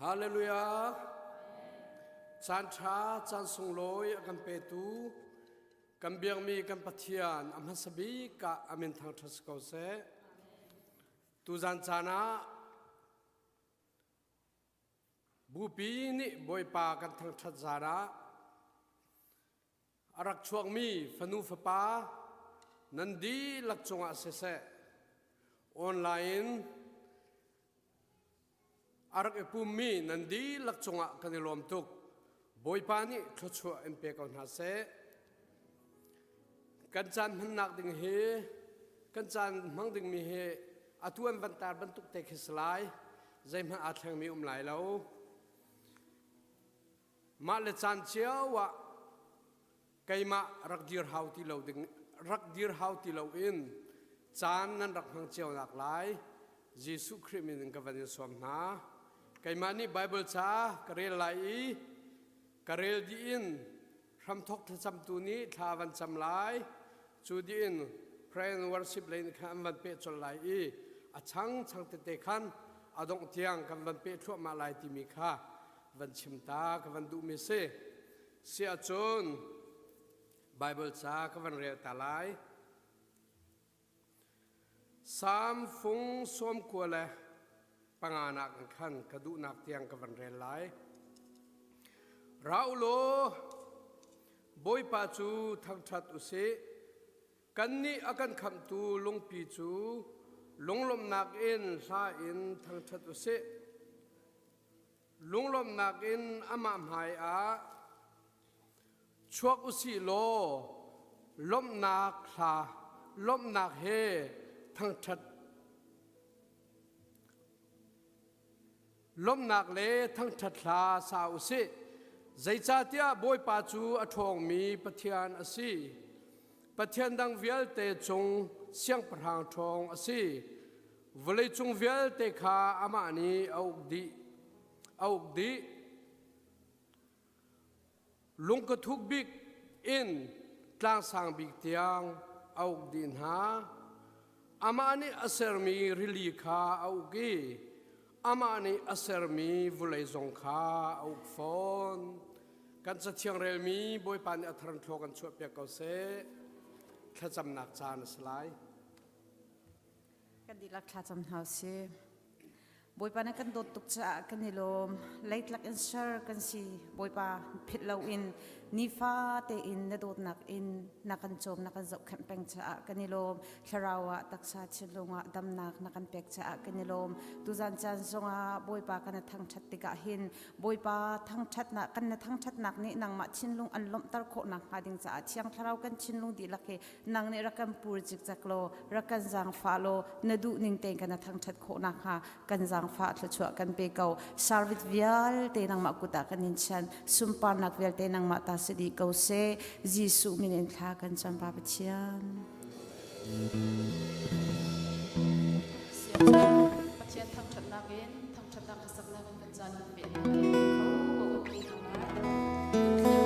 Hallelujah. Caan ṭha, caan sunglawi a kan petu kan biakmi kan Pathian a hmasa bik ah a min thangṭhat si ko seh. Tuzan caan ah Bupi nih Bawipa kan thangṭhat zan ah a rak chuakmi fanu fapa nan dihlak cungah siseh online a rak i pummi nan dihlak cungah kan i lawm tuk. Bawipa nih thluachuah in pe ko hna seh. Kan caan hmannak ding hi kan caan hmang dingmi hi atu an van tar bantuk te khi si lai. Zeihmanh aa thlengmi um lai lo. Mah le caan cio ah keimah rak dir hau ti lo ding rak dir hau ti lo in caan nan rak hmang cio nak lai Jesuh Khrih min in ka van in sawm hna. Keimah nih Bible ca ka rel lai i ka rel dih in hramthok thlacamtu nih thla van cam lai cu dih in prayer and worship lei nih khan an van peh colh lai i a chang chang tete khan a dongh tiang kan van peh thluahmah lai timi kha van chim ta ka van duhmi si. Si ahcun Bible ca ka van rel ta lai. Salm fung sawm kua le panganak in khan ka duhnak tiang ka van rel lai. Ra u law Bawipa cu thangṭhat u sih. Kannih a kan khamhtu lungpi cu lunglawmhnak in hla in thangṭhat u sih. Lunglawmhnak in amah hmaiah chuak u sih law lawmhnak hla lawmhnak he thangṭhat lawmhnak le thangṭhat hla sa u sih. Zeicahtiah Bawipa cu a ṭhawngmi Pathian a si. Pathian dang vialte cung siangpahrang ṭhawng a si. Vawleicung vialte kha amah nih a uk dih. A uk dih. Lungka thuk bik in tlangsang bik tiang a uk dih hna. Amah nih a sermi rili kha a uk i amah nih a sermi vawlei zong kha a uk fawn. Kan cathiang relmi Bawipa nih a thar thlua kan chuahpiak ko seh. Thlacamnak caan a si lai. Kan dihlak thlacam hna usih. Bawipa na kan dawt tuk caah kan i lawm. Leitlak in ser kan si. Bawipa philh loin nifa tein na dawtnak in na kan cawm na kan zohkhenh peng caah kan i lawm. Thlarau ah taksa thinlung ah damnak na kan pek caah kan i lawm. Tuzan caan zongah Bawipa kan na thangṭhat tikah hin Bawipa thangṭhatnak kan na thangṭhatnak nih nangmah thinlung an lawmhter khawh nakhnga ding caah Thiang Thlarau kan thinlung dihlak hi nang nih rak kan pur cikcek law rak kan zaangfah law na duh ning tein kan thangṭhat khawh nakhnga kan zaangfah thluachuah kan pe ko service vialte nangmah kut ah kan in chian sunparnak vialte nangmah ta si dih ko seh Jesuh min in thla kan cam Pa Pathian Pathian thangṭhatnak in thangṭhatnak hlasaknak in kan caan kan peh hna lai. Kho ko kan hna lai.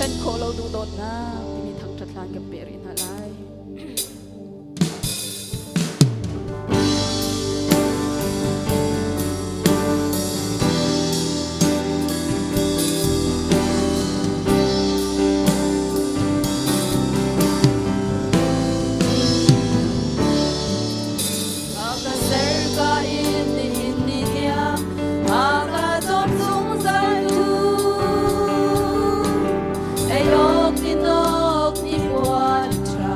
Ṭhen khawh lo duhdawtnak timi thangṭhat hlan kan peh rih hna lai. A ka ser ka in nihin ni tiang a ka cawm zungzal tu. Ei awk din awk ni puan ṭha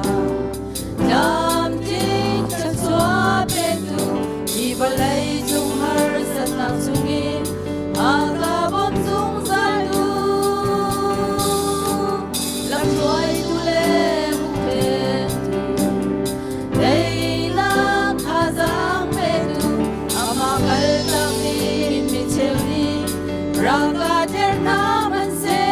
tlamtling thluachuah petu hi vawlei cung harsatnak chungin a ka bawm zungzal tu. Lamhruaitu le hupphengtu Teinak thazaang petu amah kaltak ding mi cheu nih ralka der hna hmanhseh.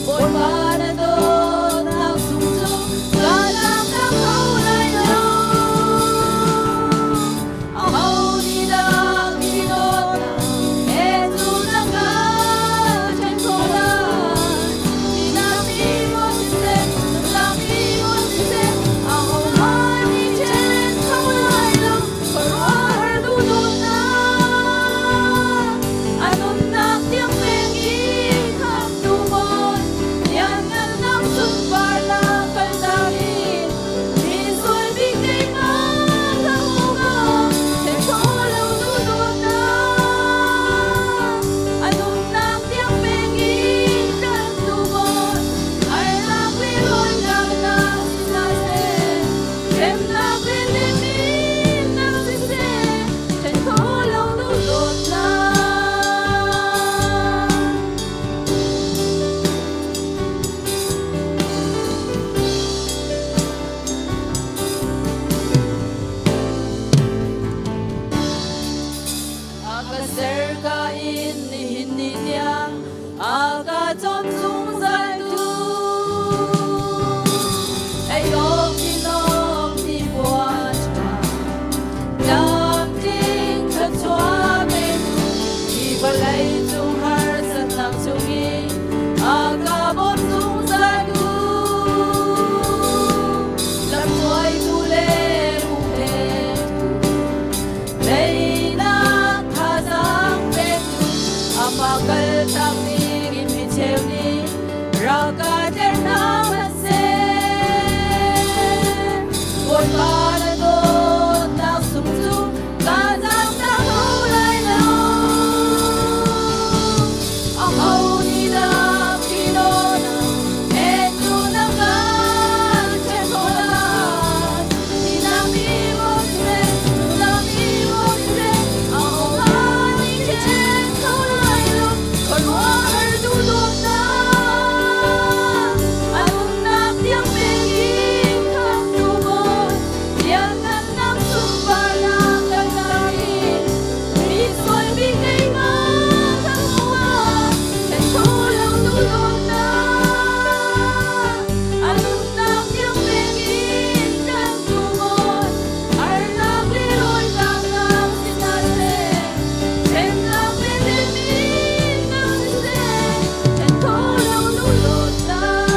Bawipa na dawtnak sung cu ka tlangtlak kho lai lo. Aho nih dah hi dawtnak he cu na ka ṭhen khawh lai? A nunnak tiang pek in kan tuvawn, harnak le rawinak si hna seh, hremnak le temhinnak siseh, ṭhen kho lo duhdawtnak. A ka ser ka in nihin ni tiang a ka cawm zungzal tu. Ei awk din awk ti puan ṭha, tlamtling thluachuah petu, hi vawlei cung harsatnak chungin a ka bawm zungzal tu. Lamhruaitu le hupphengtu, Teinak thazaang petu amah kaltak dingin mi cheu nih ralka der hna hmanhseh. Bawipa na dawtnak sung cu ka zaangtak kho lai lo. Aho nih dah khi dawtnak he cu na kan ṭhen khawh lai? Anunnak tiang pengin khamtu bawi Lianngannak sunparnak ka lak in misual bik ka hmuh ah kho lo duhdawtnak a nunnak tiang pek in tlanhtu bawi harnak le rawitlaknak si hna seh hremnak le temhinnak siseh kan kho lo duhdawtnak.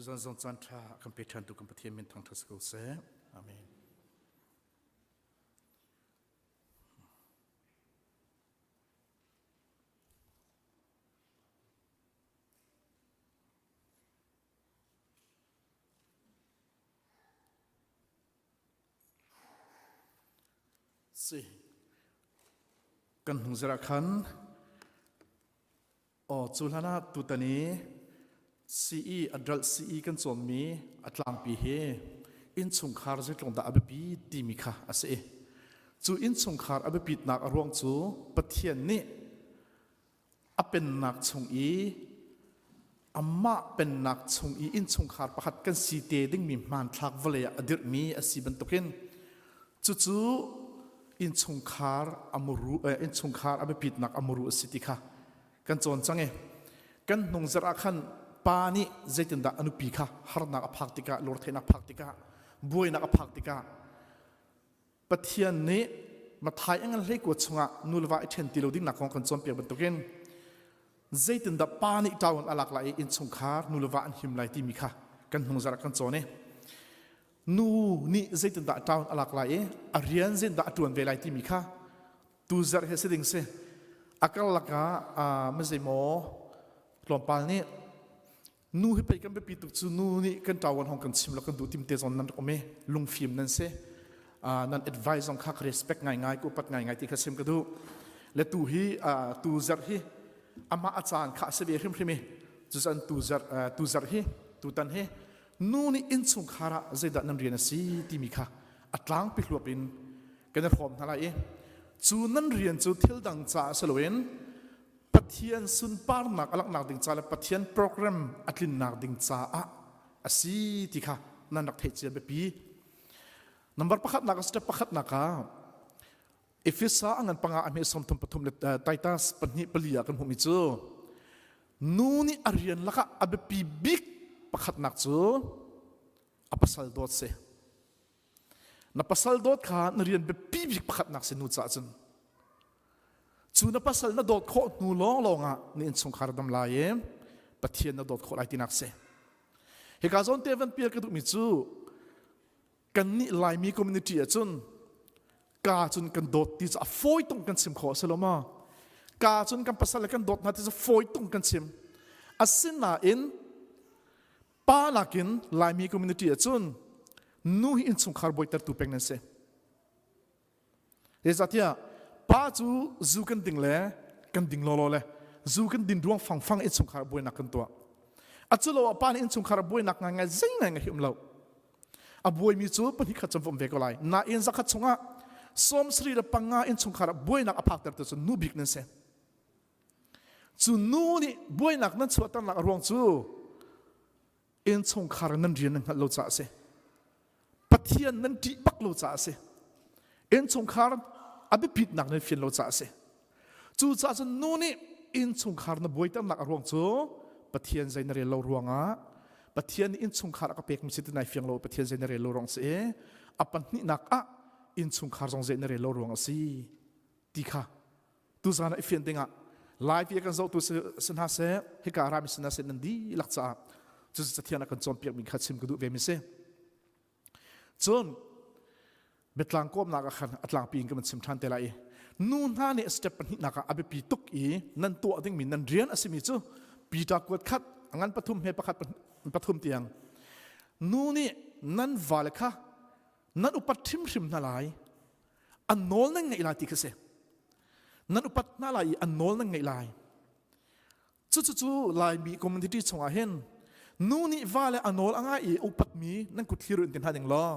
Tuzan zong caan ṭha kan pe ṭhan tu kan Pathian min thangṭhat si ko seh. Amen. Si. Kan hnung zara khan Aw cu hlan ah tutan i CE adult CE kan cawnmi a tlangpi hi innchungkhar zeitluk dah a biapi timi kha a si. Cu innchungkhar a biapitnak a ruang cu Pathian nih a pennak chung i amah pennak chung i innchungkhar pakhat kan si te dingmi hmanthlak vawlei ah a dirhmi a si bantukin cucu innchungkhar a muru eh, innchungkhar a biapitnak a muru a si ti kha kan cawn cang i kan hnung zarh ah khan pa nih zeitindah a nupi kha harnak a phak tikah lawrtheihnak phak tikah buainak a phak tikah Pathian nih Mathai a ngan hlei kua chungah nu le va i ṭhen ti lo dingnak kong kan cawnpiak bantukin zeitindah pa nih ṭaun a lak lai i innchungkhar nu le va an him lai timi kha kan hnung zarh ah kan cawn i nu nih zeitindah ṭaun a lak lai i a rian zeitindah a ṭuan ve lai timi kha tu zarh hi si ding si a karlak ah mazeimaw tlawmpal nih nu hi pei kan biapi tuk cu nu nih kan ṭawan hong kan chim lo kan duh tim te zong nan rak um i lungfim nan si nan advice zong kha ka respect ngaingai ka upat ngaingai ti kha sim ka duh le tu hi tu zarh hi amah a caan kha a si ve hrimhrim i cucan tu zarh tu zarh hi tutan hi nu nih innchungkhar ah zeidah nan rian a si timi kha a tlangpi hluap in kan i hrawm hna lai i cu nan rian cu thil dang caah si loin Pathian sunparnak a langhnak ding ca le Pathian program a tlinnak ding caah a si ti kha nan rak theih cia biapi. Number pakhatnak step pakhatnak ah Efesa a ngan panga a hme 33 le Titus pahnih pali ah kan hmuhmi cu nu nih a rian lakah a biapi bik pakhatnak cu a pasal dawt si. Na pasal dawt kha na rian biapi bik pakhatnak si nu caah cun cu na pasal na dawt khawh hnu lawnglawng ah na innchungkhar dam lai i Pathian na dawt khawh lai tinak si. Hika zawn te van pial ka duhmi cu kannih Laimi community ahcun ka cun kan dawt ti cu a fawi tung kan chim khawh a si lo maw? Ka cun kan pasal le kan dawt hna ti cu fawi tung kan chim. Asinain pa nakin Laimi community ahcun nu hi innchungkhar bawitertu peng nan si. Zeicahtiah pa cu zu kan ding le kan ding lawlaw le zu kan din ruang fangfang innchungkhar buainak kan tuah. A cu lo ah pa nih innchungkhar buainak ngaingai zei ngaingai hi um lo. A buaimi cu pahnih khat cu um ve ko lai. Nain zakhat chungah 73 le panga innchungkhar ah buainak a phaktertu cu nu bik nan si. Cu nu nih buainak nan chuahternak a ruang cu innchungkhar nan rian nan hngalh lo caah a si. Pathian nan ṭih bak lo caah a si. Innchungkhar a biapitnak nan fian lo caah a si. Cucaah cun nu nih innchungkhar na buaiternak a ruang cu Pathian zei na rel lo ruangah Pathian nih innchungkhar a ka pekmi si ti nai fiang lo Pathian zei na rel lo ruang si i a pahnihnak ah innchungkhar zong zei na rel lo ruang a si ti kha tuzan ah i fian dingah live i kan zohtu si hna seh hika rami si hna seh nan dihlak caah cucu cathiang a kan cawnpiakmi kha chim ka duh ve mi si cun biatlang kawmnak ah khan a tlangpi in kan chim ṭhan te lai i nu hna nih step pahnihnak ah a biapi tuk i nan tuah dingmi nan rian a simi cu Peter kuat khat a ngan pathum he pakhat pathum tiang nu nih nan vale kha nan upat hrimhrim hna lai an nawl nan ngaih lai ti kha si nan upat hna lai i an nawl nan ngaih lai cucu Laimi community chungah hin nu nih va le a nawl a ngai i upatmi nan kut thlir in ti hna ding law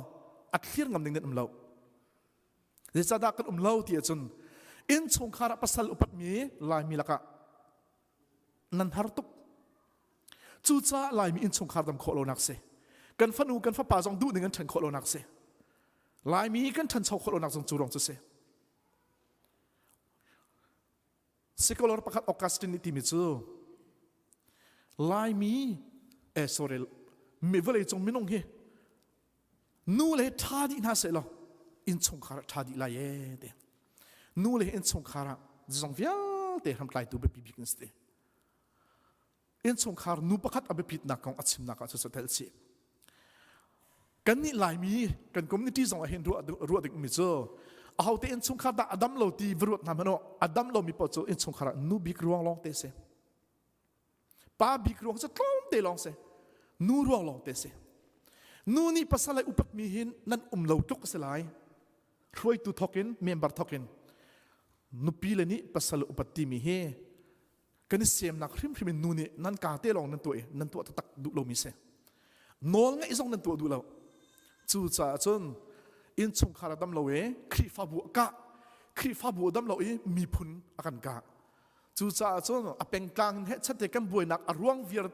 a thlir ngam ding nan um lo zeicahdah kan um lo ti ahcun innchungkhar ah pasal upatmi Laimi lakah nan har tuk cucaah Laimi innchungkhar dam khawh lonak si kan fanu kan fapa zong duh ning an ṭhen khawh lonak si Laimi kan ṭhancho khawh lonak zong cu ruang cu si Scholar pakhat Augustine nih timi cu Laimi eh sorry mi vawlei cung minung hi nu le ṭha dih hna seh law innchungkhar ah ṭha dih lai ee ti nu le innchungkhar ah zong vialte hramtlaitu biapi bik an si ti. Innchungkhar nu pakhat a biapitnak kong a chimnak ah cucu tel chih. Kannih Laimi kan community zong ah hin ruah ruah ding mi cu ahote innchungkhar dah a dam lo ti va ruat hna hmanh u a dam lomi paoh cu innchungkhar ah nu bik ruang lawng te si. Pa bik ruang cu tlawmte lawng si. Nu ruang lawng te si. Nu nih pasal ai upatmi hin nan um lo tluk a si lai. Hruaitu thokin member thokin nupi le nih pasal upat timi hi kan i semnak hrimhrim in nu nih nan kaa te lawng nan tuah i nan tuah taktak duh lomi si. Nawl ngeih zong nan tuah duh lo. Cucaah cun innchungkhar a dam lo i Khrihfabu a kah. Khrihfabu a dam lo i miphun a kan kah. Cucaah cun a pengtlang in hehchat te kan buainak a ruang viar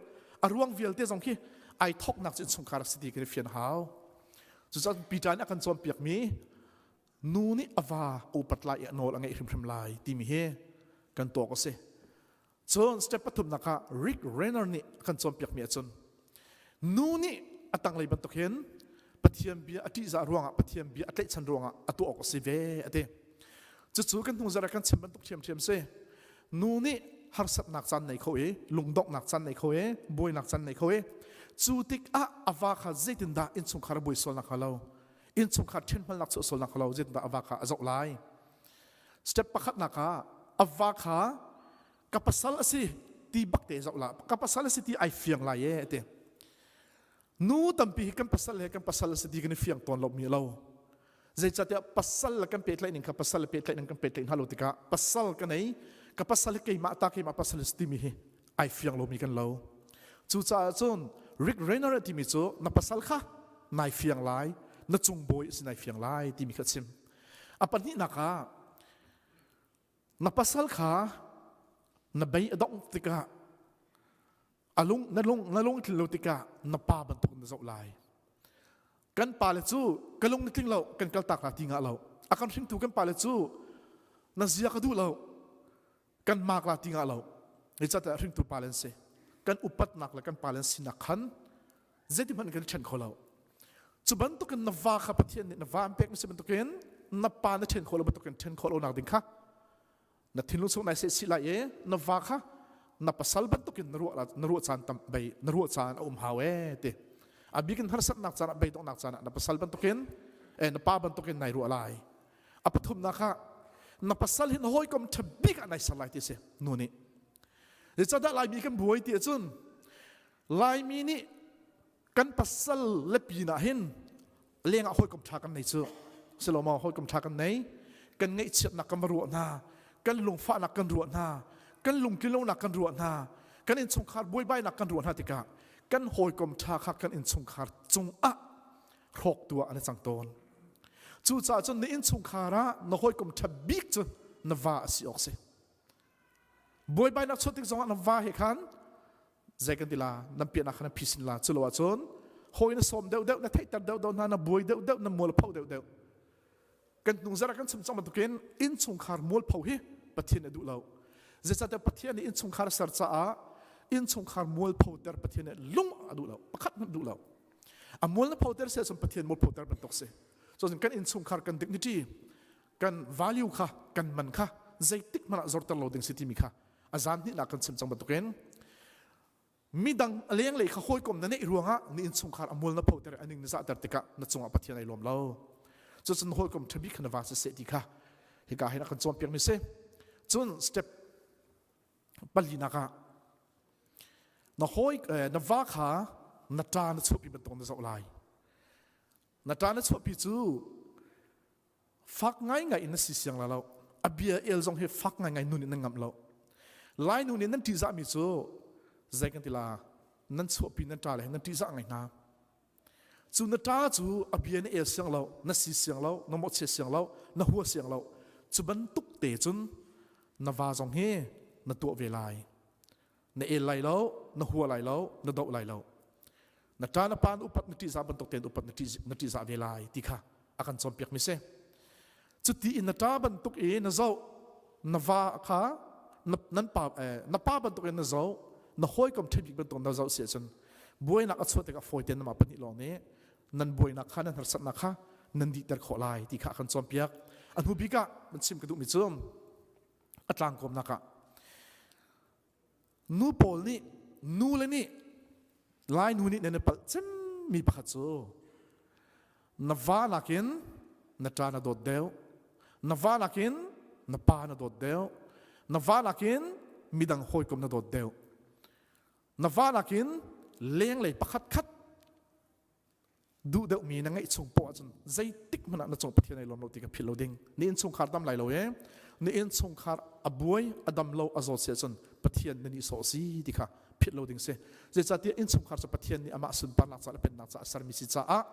a ruang vialte zong khi ai thoknak cu innchungkhar a si ti kan i fian hau. Cucaah Peter nih a kan cawnpiakmi nu nih a va upat lai i a nawl a ngeih hrimhrim lai timi hi kan tuak a si. Cun step pathumnak ah Rick Renner nih a kan cawnpiakmi ahcun nu nih a tanglei bantuk hin Pathian bia a ṭihzah ruangah Pathian bia a tlaihchan ruangah a tuah awk a si ve a ti. Cucu kan hnung zarh ah kan chim bantuk ṭhiamṭhiam si. Nu nih harsatnak caan nei kho i lungdonghnak caan nei kho i buainak caan nei kho i cu tikah a va kha zeitindah innchungkhar a buai sual nakhnga lo innchungkhar ṭhenhmalnak chuah sual nakhnga lo zeitindah a va kha a zoh lai. Step pakhatnak ah a va kha ka pasal a si ti bak te zoh la ka pasal a si ti ai fiang lai e a ti. Nu tampi hi kan pasal he kan pasal a si ti kan i fiang tawn lo mi lo. Zeicahtiah pasal le kan pehtlaih ning kha pasal le pehtlaih ning kan pehtlaih hna lo tikah pasal ka nei ka pasal hi keimah ta keimah pasal a si timi hi ai fiang lomi kan lo. Cucaah cun Rick Renner a timi cu na pasal kha nai fiang lai na cung bawi a si nai fiang lai timi kha a chim. A pahnihnak ah na pasal kha na bei a dongh tikah a lung na lung na lung tling lo tikah na pa bantuk na zoh lai kan pa le cu ka lung na tling lo kan kal tak la ti ngah lo a kan hringtu kan pa le cu na zia ka duh lo kan mak la ti ngah lo zeicahtiah hringtu pa le an si kan upatnak le kan pa le an sinak khan zeitihmanh kan ṭhen kho lo cu bantukin na va kha Pathian nih na va an pek si bantukin na pa na ṭhen khawh lo bantukin ṭhen khawh lo nak ding kha na thinlung chung nai seh lai i na va kha na pasal bantukin na ruah na ruah caan tam bei na ruah caan a um hau e ti a bikin harsatnak caan ah beidonghnak caan ah na pasal bantukin eh na pa bantukin nai ruah lai a pathumnak ah na pasal hi na hawikom ṭha bik ah nai ser lai ti si nu nih zeicahdah laimi kan buai ti ahcun laimi nih kan pasal le pinah hin lengah hawikom ṭha kan nei cu silo maw hawikom ṭha kan nei kan ngaihchiatnak kan va ruah hna kan lungfahnak kan ruah hna kan lungtlinlonak kan ruah hna kan innchungkhar buaibainak kan ruah hna tikah kan hawikom ṭha kha kan innchungkhar cungah hrawktu ah an i cang tawn cucaah cun na innchungkhar ah na hawikom ṭha bik cu na va a si awk si buaibainak chuah tik zongah na va he khan zei kan ti la nan piahnak kha nan phisin la cu lo ahcun hawi na sawm deuh deuh na theihter deuh deuh hna na buai deuh deuh na mualpho deuh deuh kan hnung zarh kan chim cang bantukin innchungkhar mualpho hi Pathian a duh lo zeicahtiah Pathian nih innchungkhar ser caah innchungkhar mualpho ter Pathian nih lung a duh lo pakhat hmanh duh lo a mual na photer si ahcun Pathian mualphoter bantuk si cun kan innchungkhar kan dignity kan value kha kan man kha zeitik hmanh ah zorter lo ding si timi kha a zan hnihnak kan chim cang bantukin midang a lenglei kha hawikom na neih ruangah na innchungkhar a mual na photer a ning na zahter tikah na cungah Pathian ai lawm lo cucun hawikom ṭhabik kha na va si seh ti kha hika hin a kan cawnpiak mi si cun step palinak ah na hawi na va kha na ṭa na chuahpi bantuk na zoh lai na ṭa na chuahpi cu Fak ngaingai in na si siang la lo. A bia el zong hi fak ngaingai nun in nan ngamh lo. Lai nu nih nan ṭihzahmi cu zei kan ti la nan chuahpi nan ṭa le nan ṭihzah ngai hna. Cu na ṭa cu a bia na el siang lo, na si siang lo, na mawhchiat siang lo, na hua siang lo. Cu bantuk te cun na va zong hi na tuah ve lai. Na el lai lo, na hua lai lo, na doh lai lo. Na ṭa na pa na upat na ṭihzah bantuk tein upat na ṭihzah ve lai ti kha a kan cawnpiak mi si. Cuti in na ṭa bantuk i na zoh na va kha na, nan pa eh, na pa bantuk in na zoh na hawikom ṭhabik bantuk na zoh si ahcun buainak a chuah tikah fawi tein namah pahnih lawng nih nan buainak kha nan harsatnak kha nan dihter khawh lai ti kha a kan cawnpiak. A hnu bik ah man chim ka duhmi cu a tlangkawmnak ah Nu pawl nih nu le nih Lai nu nih nan i palh cemmi pakhat cu na va nakin na ṭa na dawt deuh, na va nakin na pa na dawt deuh, na va nakin midang hawikom na dawt deuh, na va nakin lenglei pakhat khat duh deuhmi na ngeih chung poah ahcun zeitik hmanh ah na cung Pathian ai lawm lo ti ka philh lo ding. Na innchungkhar dam lai lo e. Na innchungkhar a buai, a dam lo, a zawt si ahcun Pathian na nihsawh si ti kha philh lo ding si. Zeicahtiah innchungkhar cu Pathian nih amah sunparnak ca le pennak ca a sermi si caah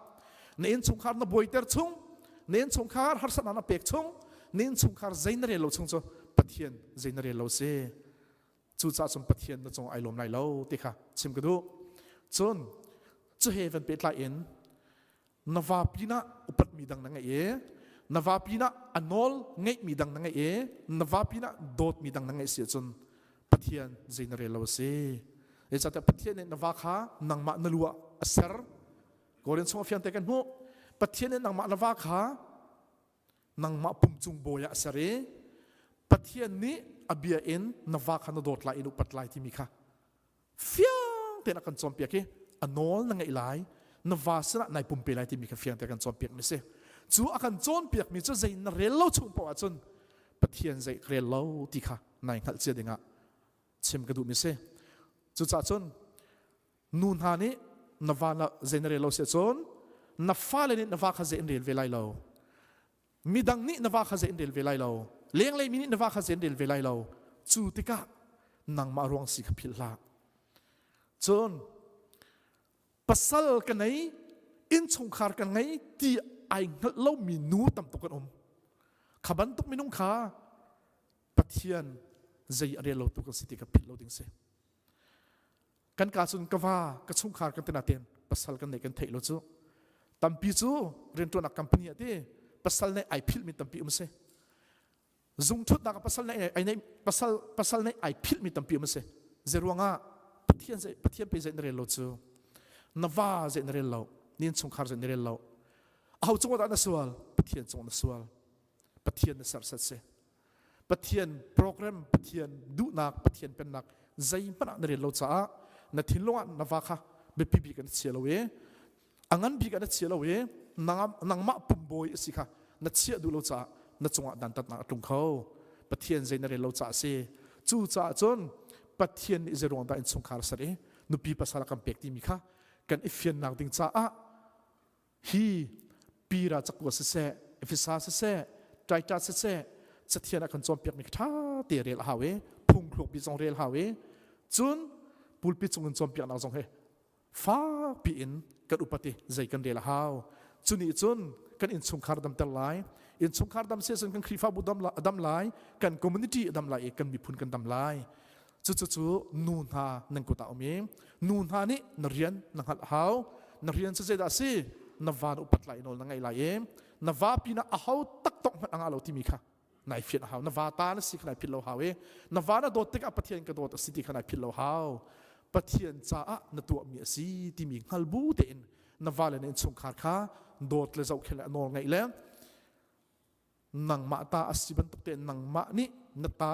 na innchungkhar na buaiter chung, na innchungkhar harsatnak na pek chung, na innchungkhar zei na rel lo chung cu Pathian zei na rel lo si. Cucaah cun Pathian na cung ai lawm lai lo ti kha chim ka duh. Cun cu he van pehtlai in na va pinah upatmi dang na ngeih i na va pinah a nawl ngeihmi dang na ngeih i na va pinah dawtmi dang na ngeih si ahcun Pathian zei na rel lo a si. Zeicahtiah Pathian nih na va kha nangmah na lu ah a ser. Korin chung a fiang te kan hmuh. Pathian nih nangmah na va kha nangmah pum cung bawi ah a ser i Pathian nih a bia in na va kha na dawt lai in upat lai timi kha fiang tein a kan cawnpiak i a nawl na ngeih lai na va sinah nai pumpe lai timi kha fiang tein a kan cawnpiak mi si cu a kan cawnpiak mi cu zei na rel lo chung paoh ahcun Pathian zei rel lo ti kha nai hngalh cia dingah chim ka duh mi si cucaah cun Nu hna nih na va na zei na rel lo si ahcun na fale nih na va kha zei an rel ve lai lo. Midang nih na va kha zei an rel ve lai lo. Lenglei mi nih na va kha zei an rel ve lai lo. Cu tikah nangmah ruang si kha philh hlah. Cun pasal ka nei, innchungkhar ka ngei ti ai hngalh lomi nu tam tuk an um. Kha bantuk minung kha Pathian zei a rel lo tu kan si ti kha philh lo ding si. Kan ka cun ka va ka chungkhar kan tina ten pasal kan nei kan theih lo cu tampi cu riantuanak company ah ti pasal nei ai philh mi tampi um si zung thutnak ah pasal nei ai nei pasal pasal nei ai philh mi tampi um si zeruangah pathian zei pathian pe zei na rel lo cu na va zei na rel lo nin chungkhar zei na rel lo aho cungah dah na sual pathian cungah na sual pathian na serset si Pathian program, Pathian duhnak, Pathian pennak zeihmanh ah na rel lo caah na thinlung ah na va kha biapi bik ah na chia lo i a ngan bik ah na chia lo i nangmah pumbawi a si kha na chiah duh lo caah na cungah dantatnak a tlung kho. Pathian zei na rel lo caah a si. Cu caah cun Pathian nih zeiruang dah innchungkhar ser i nupi pasal a kan pek timi kha kan i fiannak ding caah Hi pira cakua siseh, Efesa siseh, Titus siseh, Cathian a kan cawnpiakmi kha ṭha te rel a hau i phungthluk bi zong rel hau i cun pulpit cung in cawnpiaknak zong hi fakpi in kan upat i zei kan rel a hau. Cu nih cun kan innchungkhar damter lai, innchungkhar dam si cun kan Khrihfabu dam lai, kan community a dam lai i kan miphun kan dam lai. Cucu cu nu hna nan kut ah um i nu hna nih na rian na hngalh hau. Na rian cu zeidah a si? Na va na upat lai i nawl na ngaih lai i na va pinah aho taktok hmanh a ngah lo timi kha nai fian a hau. Na va ta na si kha nai philh lo hau i na va na dawt tikah Pathian ka dawt a si ti kha nai philh lo hau. Pathian caah na tuahmi a si timi hngal bu tein na va le na innchungkhar kha dawt le zohkhenh le a nawl ngaih le nangmah ta a si bantuk tein nangmah nih na ta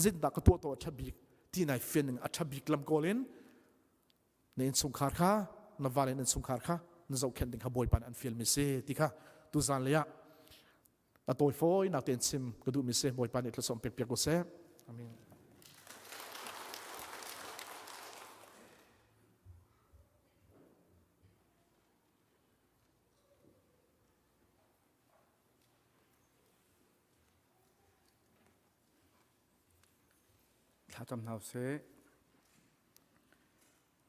zeitindah ka tuah to a ṭha bik ti nai fian ning a ṭha bik lam kawl in na innchungkhar kha na vale na innchungkhar kha na zohkhenh ding kha Bawipa nih an fialmi si ti kha tuzan lei ah a tawifawi nak tein chim ka duhmi si Bawipa nih thluachuah pek piak ko seh amen Thlacam hna usih.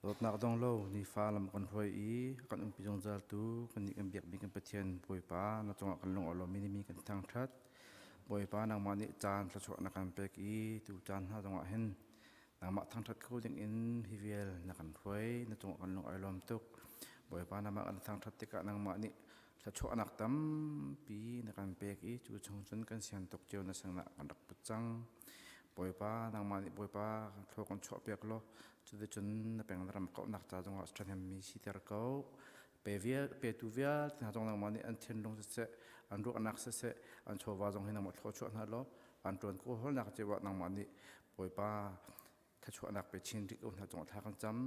Dawtnak dong lo nifa lam kan hruai i kan umpi zungzal tu kannih kan biakmi kan Pathian Bawipa na cungah kan lung a lawm mi kan thangṭhat. Bawipa nangmah nih caan thluachuah na kan pek i tu caan hna zongah hin nangmah thangṭhat kho dingin hi vial na kan hruai na cungah kan lung ai lawm tuk. Bawipa nangmah kan thangṭhat tikah nangmah nih Thluachuahnak tampi na kan pek i cu chung cun kan sian tuk cio na sinah kan rak put cang. Bawipa, nangmah nih Bawipa thlua kan chuahpiak law cuticun na peng na ram kauhnak ca zongah ṭhahnemmi siter ko. Pe vial, petu vialte hna zong nangmah nih an thinlung siseh, an ruahnak siseh, an chawva zong hi nangmah thluachuah hna law an ṭuan kawlhawlnak cio ah nangmah nih Bawipa. Thluachuahnak pe chin rih ko hna cungah thla kan cam.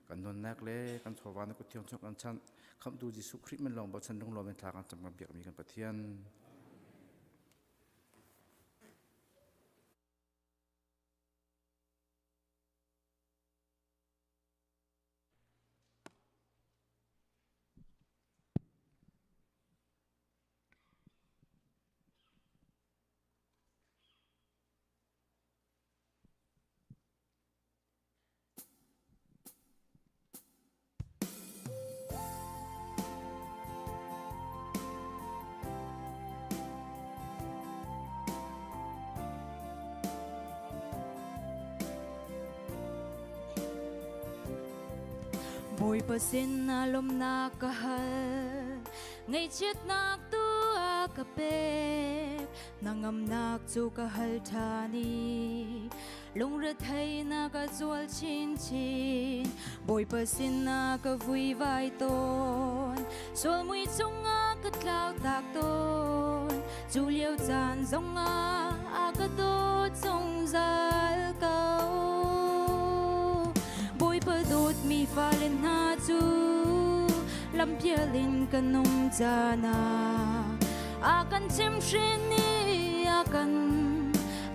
Kan nunnak le kan chawva na kut thiang chung kan chanh. Khamhtu Jesuh Khrih min lawng bochan lunglawm in thla kan cam kan biakmi kan Pathian. Bawipa sin ah lawmhnak ka hal ngaihchiatnak tu a ka pek hnangamnak cu ka hal ṭhan i lungretheihnak a zual chinchin Bawipa sinah ka vuivai tawn sual mui chungah ka tlau tak tawn cu lio caan zongah a ka dawt zungzal ko Bawipa dawtmi fale hna cu lampial in kan um caan ah a kan chimhhrin i a kan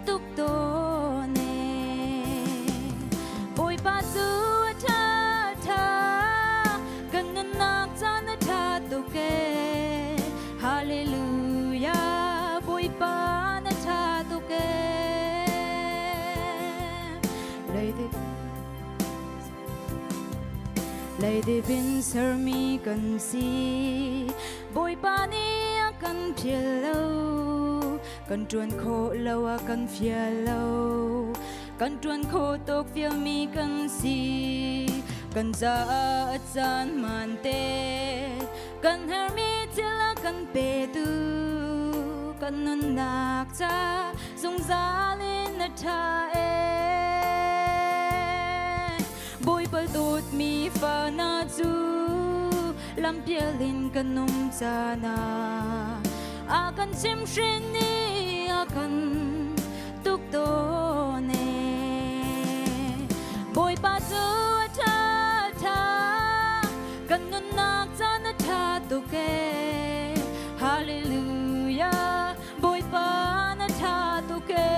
tuk tawn e Bawipa cu a ṭha ṭha kan nunnak caan a ṭha tuk e Hallelujah Bawipa na ṭha tuk e Leidip Leidip in sermi kan si Bawipa nih a kan phil lo kan ṭuan khawh lo a kan fial lo kan ṭuan khawh tawk fialmi kan si kan caah a caan hmaan te kan herhmi thil a kan petu kan nunnak ca zungzal in a ṭha e Bawipa dawtmi fa na cu lampial in kan um caan ah a kan chimhhrin i a kan tuk tawn e Bawipa cu a ṭha ṭha kan nunnak caan a ṭha tuk e Hallelujah Bawipa na ṭha tuk e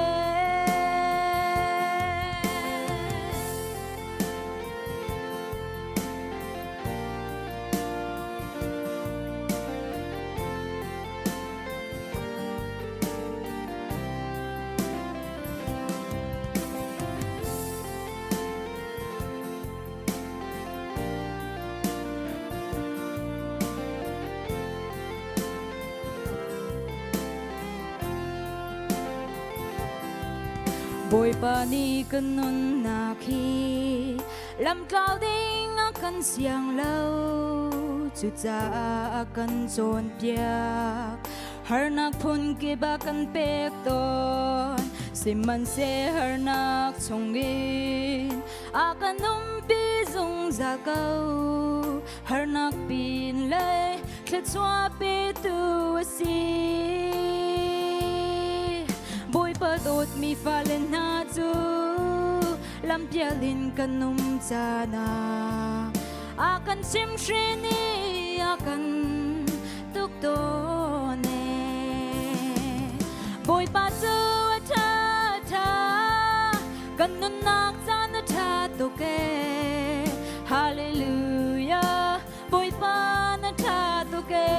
Bawipa nih kan nunnak hi lamtlau ding a kan siang lo cucaah a kan cawnpiak harnak phun kip a kan pek tawn sihmanhseh harnak chungin a kan umpi zungzal ko harnak pin lei thluachuah petu a si Bawipa dawtmi fale hna cu lampial in kan um caan ah a kan chimhhrin i a kan tuk tawn e Bawipa cu a ṭha ṭha kan nunnak caan a ṭha tuk e Hallelujah Bawipa na ṭha tuk e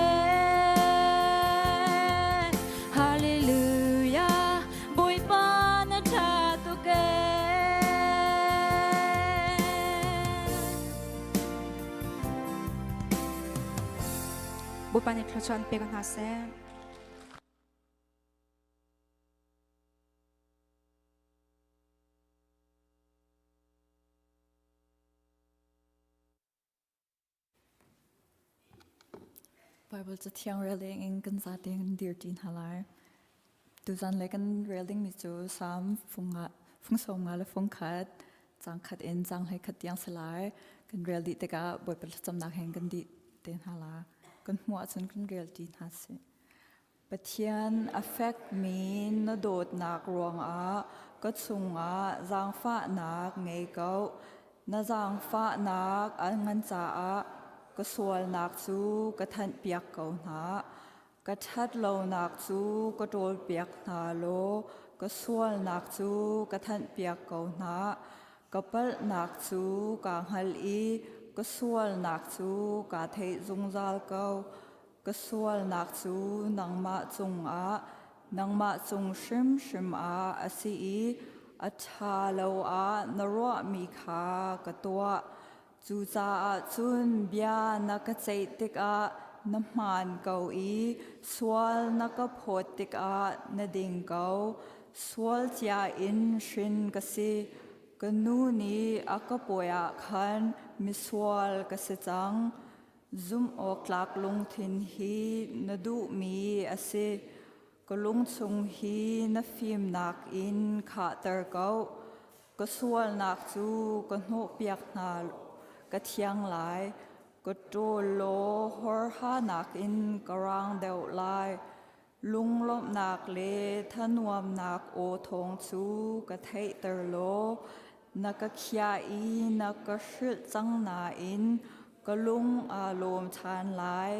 Hallelujah Bawipa na ṭha tuk e Bawipa nih thluachuah an pe ko hna seh. Bible cathiang rel in kan zate in dir ṭi hna lai. Tuzan le kan rel dingmi cu Salm fung sawm nga le fung khat, cang khat in cang hlei khat tiang si lai. Kan rel dih tikah Bawipa thlacamnak he kan dih te hna la. Kan hmuh ahcun kan rel ṭi hna sih. Pathian a fekmi na dawtnak ruangah. Ka chungah zaangfahnak ngei ko. Na zaangfahnak a ngan caah ka sualnak cu ka thanhpiak ko hna. Ka ṭhat lonak cu ka ṭawlpiak hna law ka sualnak cu ka thanhpiak ko hna. Ka palhnak cu kaa hngal i ka sualnak cu kaa theih zungzal ko. Ka sualnak cu nangmah cungah, nangmah cung hrimhrim ah a si i a ṭha lo ah na ruahmi kha ka tuah. Cucaah cun bia na ka ceih tikah na hmaan ko i sual na ka phawt tikah na ding ko. Sual cia in hrin ka si. Ka nu nih a ka pawi ah khan misual ka si cang. Zumhawktlak lungthin hi na duhmi a si. Ka lungchung hi na fimnak in khahter ko. Ka sualnak cu ka hnawhpiak hna ka thiang lai. Ka ṭawl law horhanak in ka raang deuh lai. Lunglawmhnak le thanuamnak aw thawng cu ka theihter law na ka khiah i na ka hrilh cang nain ka lung aa lawm ṭhan lai.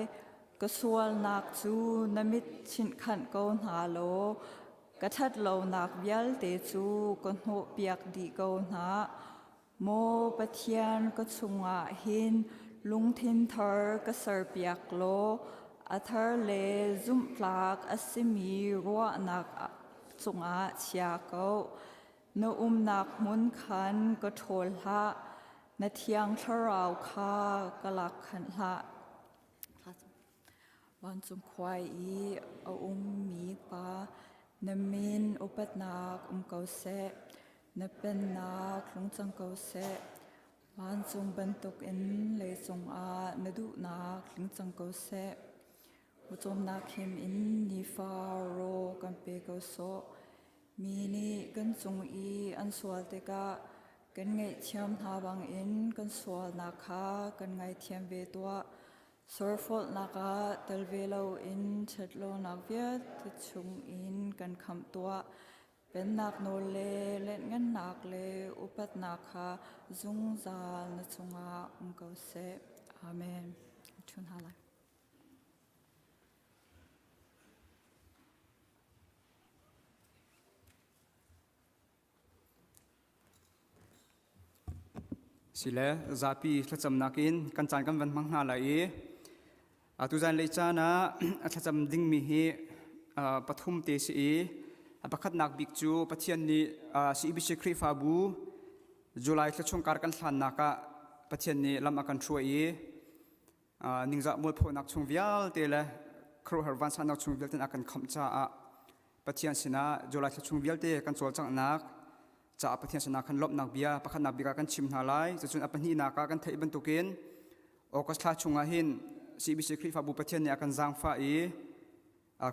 Ka sualnak cu na mit chinhkhanh ko hna law ka ṭhatlonak vialte cu ka hnawhpiak dih ko hna. Maw Pathian ka chungah hin lungthin thar ka serpiak law a thar le zumhtlak a simi ruahnak cungah chia ko. Na umnak hmun khan ka ṭhawl hlah, na thiang thlarau kha ka lak khanh hlah. Vancung khua i a ummi pa, na min upatnak um ko seh, na pennak tlung cang ko seh. Vancung bantukin leicung ah na duhnak tling cang ko seh. Pawcawmnak him in nifa raw kan pe ko sawh. Mi nih kan cung i an sual tikah kan ngaihthiam hna bangin kan sualnak kha kan ngaithiam ve tuah. Surfolhnak ah tel ve loin ṭhatlonak vialte chungin kan khamh tuah. Pennak nawl le lenhngannak le upatnak kha zungzal na cungah um ko seh. Amen. Ṭhun hna lai. Sile zapi thlacamnak in kan caan kan van hmang hna lai i tuzan lei caan ah a thlacam dingmi hi pathum te si i a pakhatnak bik cu Pathian nih CEBC Khrihfabu July thla chung kar kan hlannak ah Pathian nih lam a kan hruai i ningzah mualphonak chung vialte le khuaruahhar vansannak chung vialte a kan khamh caah Pathian sinah July thla chung vialte kan cawlcanghnak caah Pathian sinah khan lawmhnak bia pakhatnak bik ah kan chim hna lai. Cucun a pahnihnak ah kan theih bantukin August thla chungah hin CBC Khrihfabu Pathian nih a kan zaangfah i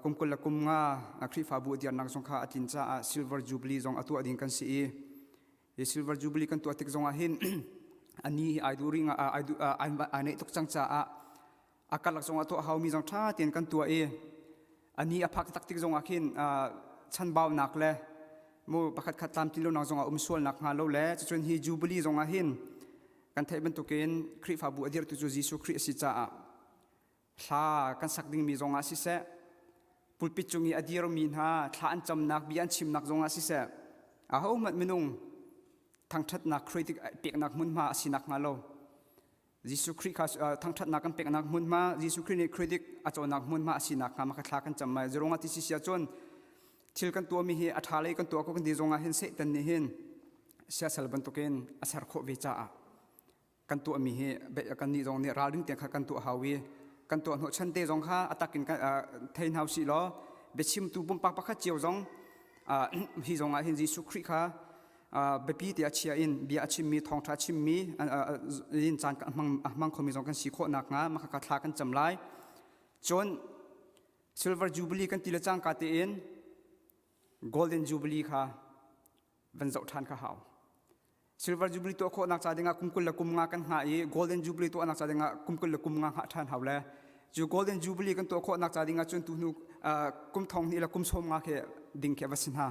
kum 20 le kum nga Khrihfabu a dirnak zong kha a tlin caah Silver Jubilee zong a tuah ding kan si i Hi Silver Jubilee kan tuah tik zongah hin ani hi ai duh ring ai duh ai neih tuk cang caah a karlak zongah tuah haumi zong ṭha tein kan tuah i ani a phak tak tik zongah khin chanbaunak le mu pakhat khat tlamtlin lonak zongah um sualnak hnga lo le cucun hi Jubilee zongah hin kan theih bantukin Khrihfabu a dirhtu cu Jesuh Khrih a si caah Thla kan sak dingmi zongah siseh, pulpit cung i a dirmi hna thla an camnak bia an chimnak zongah siseh, ahohmanh minung thangṭhatnak critic peknak hmunhma a sinak hnga lo. Jesuh Khrih kha thangṭhatnak kan peknak hmunhma, Jesuh Khrih nih critic a conak hmunhma a sinak hnga maka thla kan cam mai. Zerong ah ti si sia cun thil kan tuahmi hi a ṭha lei kan tuah ko kan ti zongah hin Satan nih hin siasal bantukin a ser khawh ve caah kan tuahmi hi kannih zong nih ralring te kha kan tuah hau i kan tuah hnawhchan te zong kha a tak in thei hna usih law biachimtu pumpak pakhat cio zong hi zong ah hin Jesuh Khrih kha biapi te a chia in bia a chimmi thawngṭha chimmi in caan a hmang khomi zong kan si khawh nakhnga mah kha thla kan cam lai cun silver jubilee kan ti le cangka tein golden jubilee kha van zoh ṭhan kha hau Silver Jubilee tuah khawhnak ca dingah kum 20 le kum nga kan hngah i Golden Jubilee tuahnak ca dingah kum 20 le kum nga hngah ṭhan hau le cu Golden Jubilee kan tuah khawhnak ca dingah cun tuhnu kum thong hnih le kum sawm nga khi ding khi a va si hna.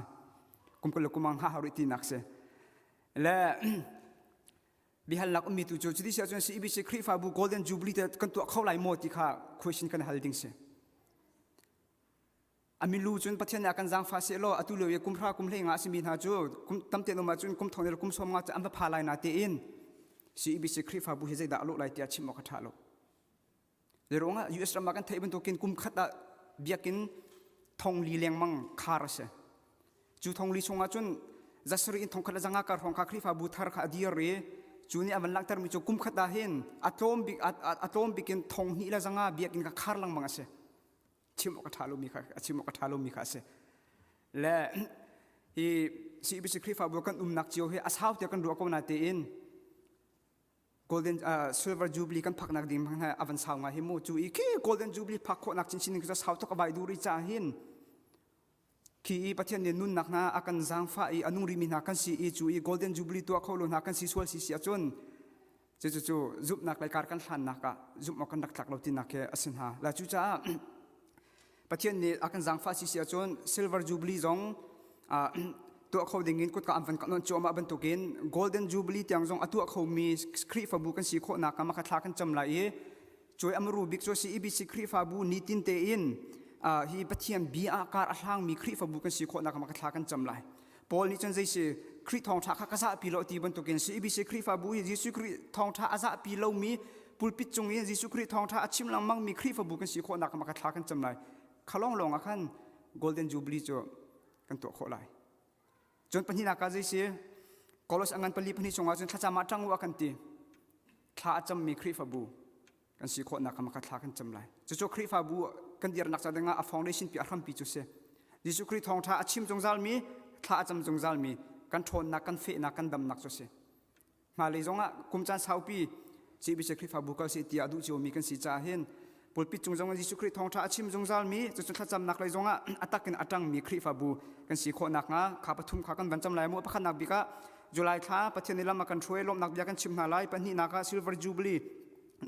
Kum 20 le kum nga hau rih tinak si. Le bihalnak ummi tu cu cuti si ahcun CEBC Khrihfabu Golden Jubilee te kan tuah kho lai maw ti kha question kan hal ding si. A milu cun Pathian nih a kan zaangfah sehlaw atu lio i kum hra kum hlei nga a simi hna cu kum tamte um ahcun kum thong le kum sawm nga cu an va pha lai na tein CEBC Khrihfabu hi zeidah a lawh lai tiah chim awk a ṭha lo. Zeiruangah US ram ah kan theih bantukin kum khat ah biakinn thongli lengmang khar a si. Cu thongli chungah cun zasarih in thongkhat le zanga kar hrawng kha Khrihfabu thar kha a dir i cu nih a van langhtermi cu kum khat ah hin a tlawm bik a tlawm bik in thong hnih le zanga biakinn kha khar lengmang a si. Chim awk a ṭha lomi kha a chim awk a ṭha lomi kha a si. Le hi CBC Khrihfabu kan umnak cio hi a sau tiah kan ruah ko na tein Golden uh, Silver Jubilee kan phaknak ding hmang a van sau ngai hi mu cu i khi Golden Jubilee phak khawhnak chinchin ding cu sau tuk a vai dur i ca hin khi i Pathian nih nunnak hna a kan zaangfah i a nung rimi hna kan si i cu i Golden Jubilee tuah kho lo hna kan si sual si si ahcun cu cu cu zumhnak lei kar kan hlannak ah zumh awk kan rak tlak lo tinak hi a si hna la cucaah Pathian nih a kan zaangfah si si ahcun Silver Jubilee zong tuah kho ding in kutka an van kan on cuahmah bantukin Golden Jubilee tiang zong a tuah khomi Khrihfabu kan si khawhnak ah maka thla kan cam lai i cuai amaru bik cu CEBC Khrihfabu nitin tein hi Pathian bia ah kar a hlangmi Khrihfabu kan si khawhnak ah maka thla kan cam lai. Paul nih cun zei si Khrih thawngṭha kha ka zahpi lo ti bantukin CEBC Khrihfabu hi Jesuh Khrih thawngṭha a zahpi lomi pulpit cung in Jesuh Khrih thawngṭha a chim lengmangmi Khrihfabu kan si khawhnak kha thla kan cam lai. Kha lawnglawng ah khan Golden Jubilee cu kan tuah khawh lai. Cun pahnihnak ah zei si Kolos a ngan pali pahnih chungah cun thlacam ah ṭang u a kan ti. Thla a cammi Khrihfabu kan si khawhnak kha thla kan cam lai. Cucu Khrihfabu kan dirnak ca dingah a foundation pi a hrampi cu si. Jesuh Khrih thawngṭha a chim zungzalmi, thla a cam zungzalmi, kan ṭhawnnak, kan fehnak, kan damnak cu si. Hmailei zongah kum caan saupi CBC Khrihfabu kal si tiah duh ciomi kan si caah hin pulpit cung zongah Jesuh Khrih thawngṭha a chim zungzalmi cucun thlacamnak lei zongah a tak in a ṭangmi Khrihfabu kan si khawh nakhnga kha pathum kha kan van cam lai mu pakhatnak bik ah July thla Pathian nih lam a kan hruai lawmhnak bia kan chim hna lai pahnihnak ah Silver Jubilee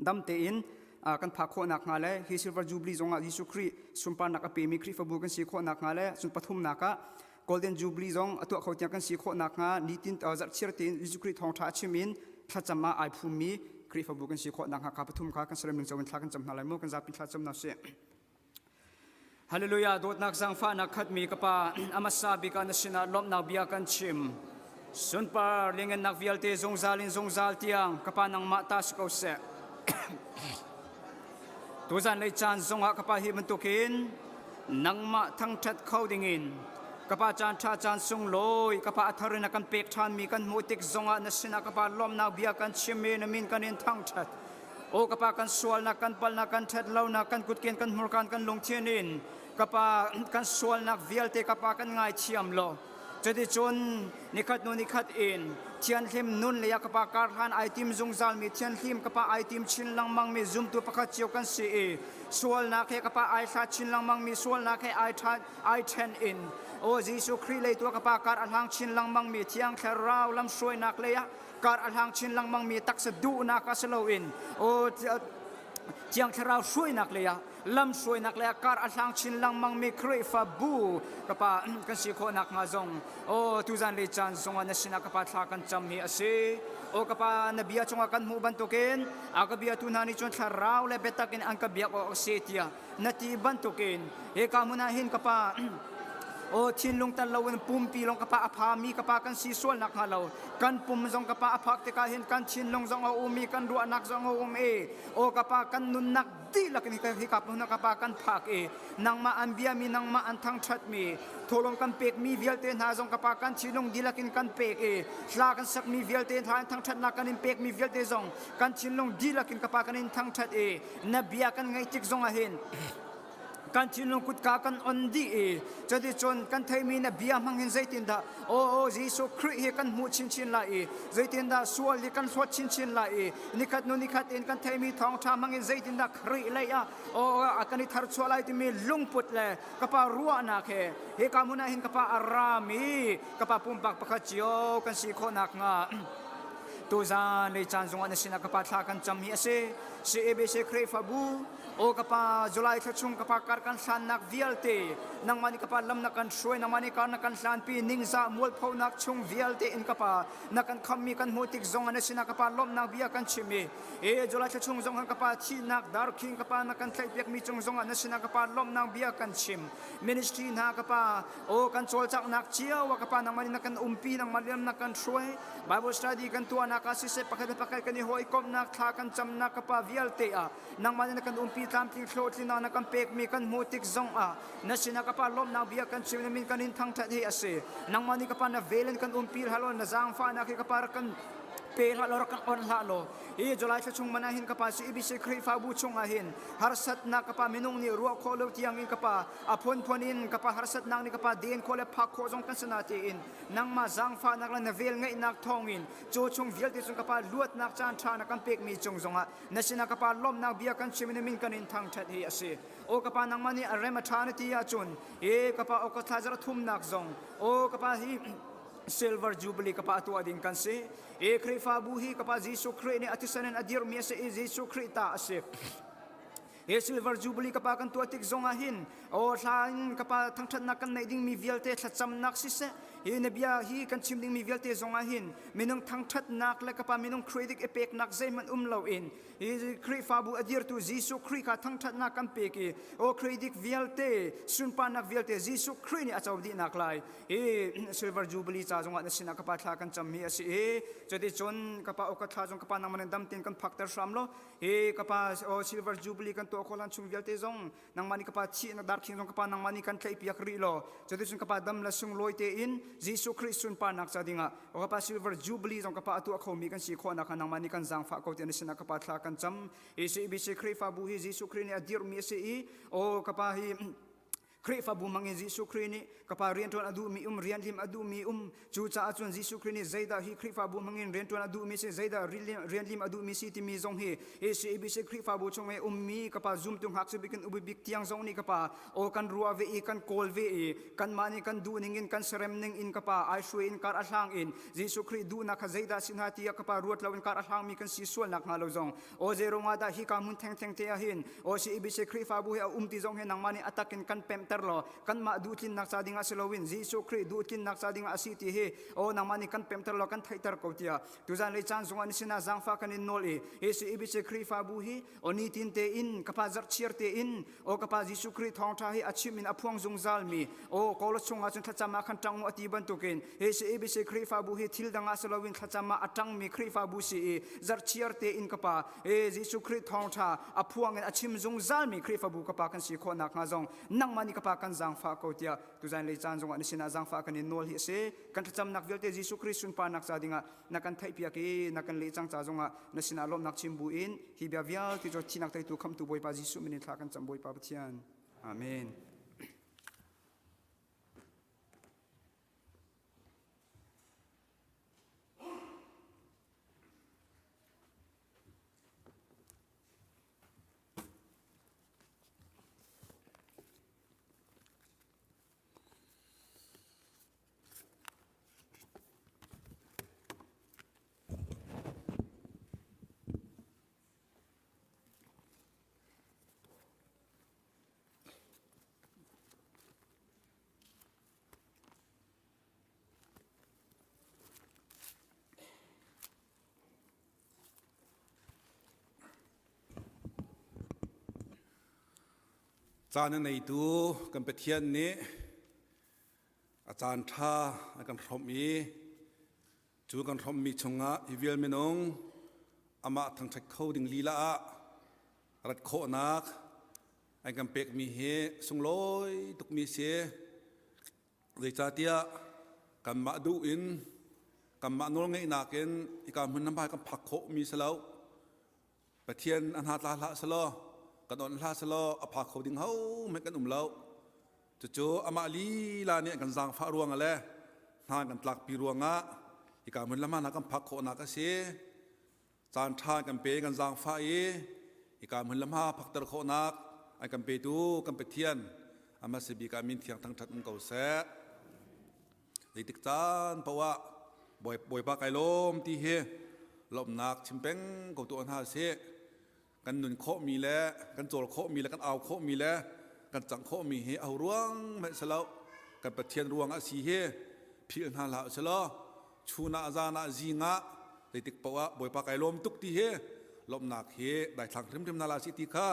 dam tein kan phak khawh nakhnga le hi Silver Jubilee zongah Jesuh Khrih sunparnak a pemi Khrihfabu kan si khawh nakhnga le cun pathumnak ah Golden Jubilee zong a tuah kho tiang kan si khawh nakhnga nitin zarhchir tein Jesuh Khrih thawngṭha a chim in thlacam ah ai phummi Khrihfabu kan si khawh nakhnga kha pathum kha kan serem ning in thla kan cam hna lai mu kan zapi thla cam hna sih. Hallelujah dawtnak zaangfahnak khatmi ka pa amasa bik ah na sinah lawmhnak bia kan chim sunpar liangennak vialte zungzal in zungzal tiang ka pa nangmah ta si ko seh Tuzan lei caan zongah ka pa hi bantukin nangmah thangṭhat kho dingin ka pa caan ṭha caan sunglawi ka pa a thar in a kan pek ṭhanmi kan hmuh tik zongah na sinah ka pa lawmhnak bia kan chim i na min kan in thangṭhat. Aw ka pa kan sualnak kan palnak kan ṭhat lonak kan kutken kan hmurkan kan lungthin in ka pa kan sualnak vialte ka pa kan ngaithiam law Cuticun nikhat hnu nikhat in thianhlim nun lei ah ka pa karhlan ai tim zungzalmi thianhlim ka pa ai tim chin lengmangmi zumtu pakhat cio kan si i sualnak he ka pa ai hlat chin lengmangmi sualnak he ai ṭhan ai ṭhen in aw Jesuh Khrih lei tu ah ka pa kar a hlang chin lengmangmi Thiang Thlarau lamhruainak lei ah kar a hlang chin lengmangmi taksa duhnak ah si loin aw Thiang Thlarau hruainak lei ah lamhruainak le kar a hlang chin lengmangmi Khrihfabu ka pa kan si khawh nakhnga zong aw tuzan lei caan zongah na sinah ka pa thla kan cam hi a si aw ka pa na bia cungah kan hmuh bantukin a ka biatu hna nih cun thlarau le biatak in an ka biak awk a si tiah na ti bantukin hika hmun ah hin ka pa aw thinlung tal loin pumpi lawng ka pa a phami ka pa kan si sual nakhnga lo kan pum zong ka pa a phak tikah hin kan thinlung zong a um i kan ruahnak zong a um i aw ka pa kan nunnak dihlak in hika hmun ka pa kan phak i nangmah an biami nangmah an thangṭhatmi thawlawm kan pekmi vialte hna zong ka pa kan thinlung dihlak in kan pek i hla kan sakmi vialte hna in thangṭhatnak kan in pekmi vialte zong kan thinlung dihlak in ka pa kan in thangṭhat i na bia kan ngaih tik zong ah hin kan thinlung kutka kan on dih i cuticun kan theimi na bia hmang hin zeitindah aw aw Jesuh Khrih hi kan hmuh chinchin lai i zeitindah sual hi kan hlawt chinchin lai i nikhat nu nikhat in kan theimi thawngṭha hmang in zeitindah Khrih lei ah aw kan i tharchuah lai timi lungput le ka pa ruahnak he hika hmun ah hin ka pa a rami ka pa pumpak pakhat cio kan si khawh nakhnga. Tuzan lei caan zongah na sinah ka pa thla kan cam hi a si. CABC Khrihfabu o ka pa July thla chung ka pa kar kan hlannak vialte nangmah nih ka pa lam na kan hruai nangmah nih kar na kan hlanpi ningzah mualphonak chung vialte in ka pa na kan khammi kan hmuh tik zong na sinah ka pa lawmhnak bia kan chim i e July thla chung zong ka pa thihnak darkhing ka pa na kan tlaihpiakmi cung zong ah na sinah ka pa lawmhnak bia kan chim ministry hna ka pa o kan cawlcanghnak cio ah ka pa nangmah nih na kan umpi nangmah liam na kan hruai Bible study kan tuahnak ah siseh pakhat le pakhat kan i hawikomhnak thla kan camnak ka pa vialte ah nangmah nih na kan umpi tlamtling hlawhtlinnak na kan pekmi kan hmuh tik zong ah na sinah ka pa lawmhnak bia kan chim na min kan in thangṭhat hi a si nangmah nih ka pa na vel in kan umpi hlah law na zaangfahnak hi ka pa rak kan pe hlah law rak kan on hlah law hi July thla chung man ah hin ka pa CBC Khrihfabu chung ah hin harsatnak ka pa minung nih ruah khawh lo tiang in ka pa a phunphun in ka pa harsatnak nih ka pa den khawh le phak khawh zong kan sana tiin nangmah zaangfahnak le na vel ngeihnak thawngin cu chung vialte cung ka pa luatnak caan ṭha na kan pekmi cung zongah na sinah ka pa lawmhnak bia kan chim in min kan in thangṭhat hi a si o ka pa nangmah nih a rem a ṭha na ti ahcun e ka pa o ka thla zarh thumnak zong o ka pa hi silver jubilee ka pa tuah ding kan si e Khrihfabu hi ka pa Jesuh Khrih nih a thisen in a dirmi a si i Jesuh Khrih ta a si He silver jubilee ka pa kan tuah tik zong ah hin aw hla in ka pa thangthatnak kan neih dingmi vialte thlacamnak siseh hi na bia hi kan chim dingmi vialte zong ah hin minung thangthatnak le ka pa minung credit i peknak zeihmanh um lo in hi Khrihfabu a dirtu Jesuh Khrih kha thangthatnak kan pek i aw credit vialte sunparnak vialte Jesuh Khrih nih a co dihnak lai hi silver jubilee ca zongah na sinah ka pa thla kan cam hi a si i cuticun ka pa aw ka thla zong ka pa nangmah dam tein kan phakter hram law Hi ka pa oh, silver jubilee kan tuah khawh hlan chung vialte zong nangmah nih ka pa thihnak darkhing zong ka pa nangmah nih kan tlaihpiak rih law cuticun ka pa dam le sunglawi tein Jesuh Khrih sunparnak ca dingah o ka pa silver jubilee zong ka pa a tuah khomi kan si khawhnak kha nangmah nih kan zaangfah ko tiah na sinah ka pa thla kan cam ECBC Khrihfabu hi Jesuh Khrih nih a dirhmi a si i o ka pa hi Khrihfabu hmangin Jesuh Khrih nih ka pa rianṭuan a duhmi um, rian lim a duhmi um, cucaah cun Jesuh Khrih nih zeidah hi Khrihfabu hmangin rianṭuan a duhmi si, zeidah rian lim a duhmi si timi zong hi ACABC Khrihfabu chung i ummi ka pa zumtu ngakchia bik in upi bik tiang zong nih ka pa aw kan ruah ve i kan kawl ve i kanmah nih kan duh ning in kan serem ning in ka pa ai hruai in kar a hlang in Jesuh Khrih duhnak kha zeidah si hna tiah ka pa ruat lo in kar a hlangmi kan si sual nak hnga lo zong aw zeiruang ah dah hika hmun thengtheng te ah hin aw CEBC Khrihfabu hi a um ti zong hi nangmah nih a takin kan pemhter law kanmah duhtlinnak ca dingah si loin Jesuh Khrih duhtlinnak ca dingah a si ti hi aw nangmah nih kan pemhter law kan theihter ko tiah tuzan lei caan zongah ni sinah zaangfah kan in nawl i hi CEBC Khrihfabu hi aw nitin tein ka pa zarhchiar tein aw ka pa Jesuh Khrih thawngṭha hi a chim in a phuang zungzal mi aw kawla chungah cun thlacam ah khan ṭang u a ti bantukin hi CABC Khrihfabu hi thil dang ah si loin thlacam ah a ṭangmi Khrihfabu si i zarhchiar tein ka pa e Jesuh Khrih thawngṭha a phuang in a chim zungzal mi Khrihfabu ka pa kan si khawh nakhnga zong nangmah nih ka pa kan zaangfah ko tiah tuzan lei caan zongah na sinah zaangfah kan in nawl hi a si kan thlacamnak vialte Jesuh Khrih sunparnak ca dingah na kan theihpiak i na kan leh cang ca zongah na sinah lawmhnak chim bu in hi bia vialte cu thihnak teitu khamtu Bawipa Jesuh min in thla kan cam Bawipa Pathian. Amen. Caan a neitu kan Pathian nih a caan ṭha a kan hrawmh i cu kan hrawmhmi chungah hi vial minung amah thangṭhat kho ding lila ah rat khawhnak an kan pekmi hi sunglawi tukmi si. Zeicahtiah kanmah duh in kanmah nawlngeihnak in hika hmun hna kan phak khawhmi si lo. Pathian a hna tla hlah selaw kan onh hlah selaw a phak kho ding hohmanh kan um lo. Cucu amah lila nih an kan zaangfah ruangah le hna kan tlakpi ruangah hika hmun le hma kan phak khawhnak a si. Caan ṭha kan pe kan zaangfah i hika hmun le hma phakter khawhnak an kan petu kan Pathian amah si bik ah min thiang thangṭhat um ko seh. Zeitik caan paoh ah Bawipa kai lawm ti hi. Lawmhnak chim peng ko tuah hna sih. Kan nun khawhmi le kan cawl khawhmi le kan au khawhmi le kan cangh khawhmi hi aho ruang hmanh si lo. Kan Pathian ruang ah si hi philh hna hlah usih Chun ah zan ah zing ah zeitik paoh ah Bawipa kai lawm tuk ti hi lawmhnak hi daithlang hrimhrim hna hlah sih ti kha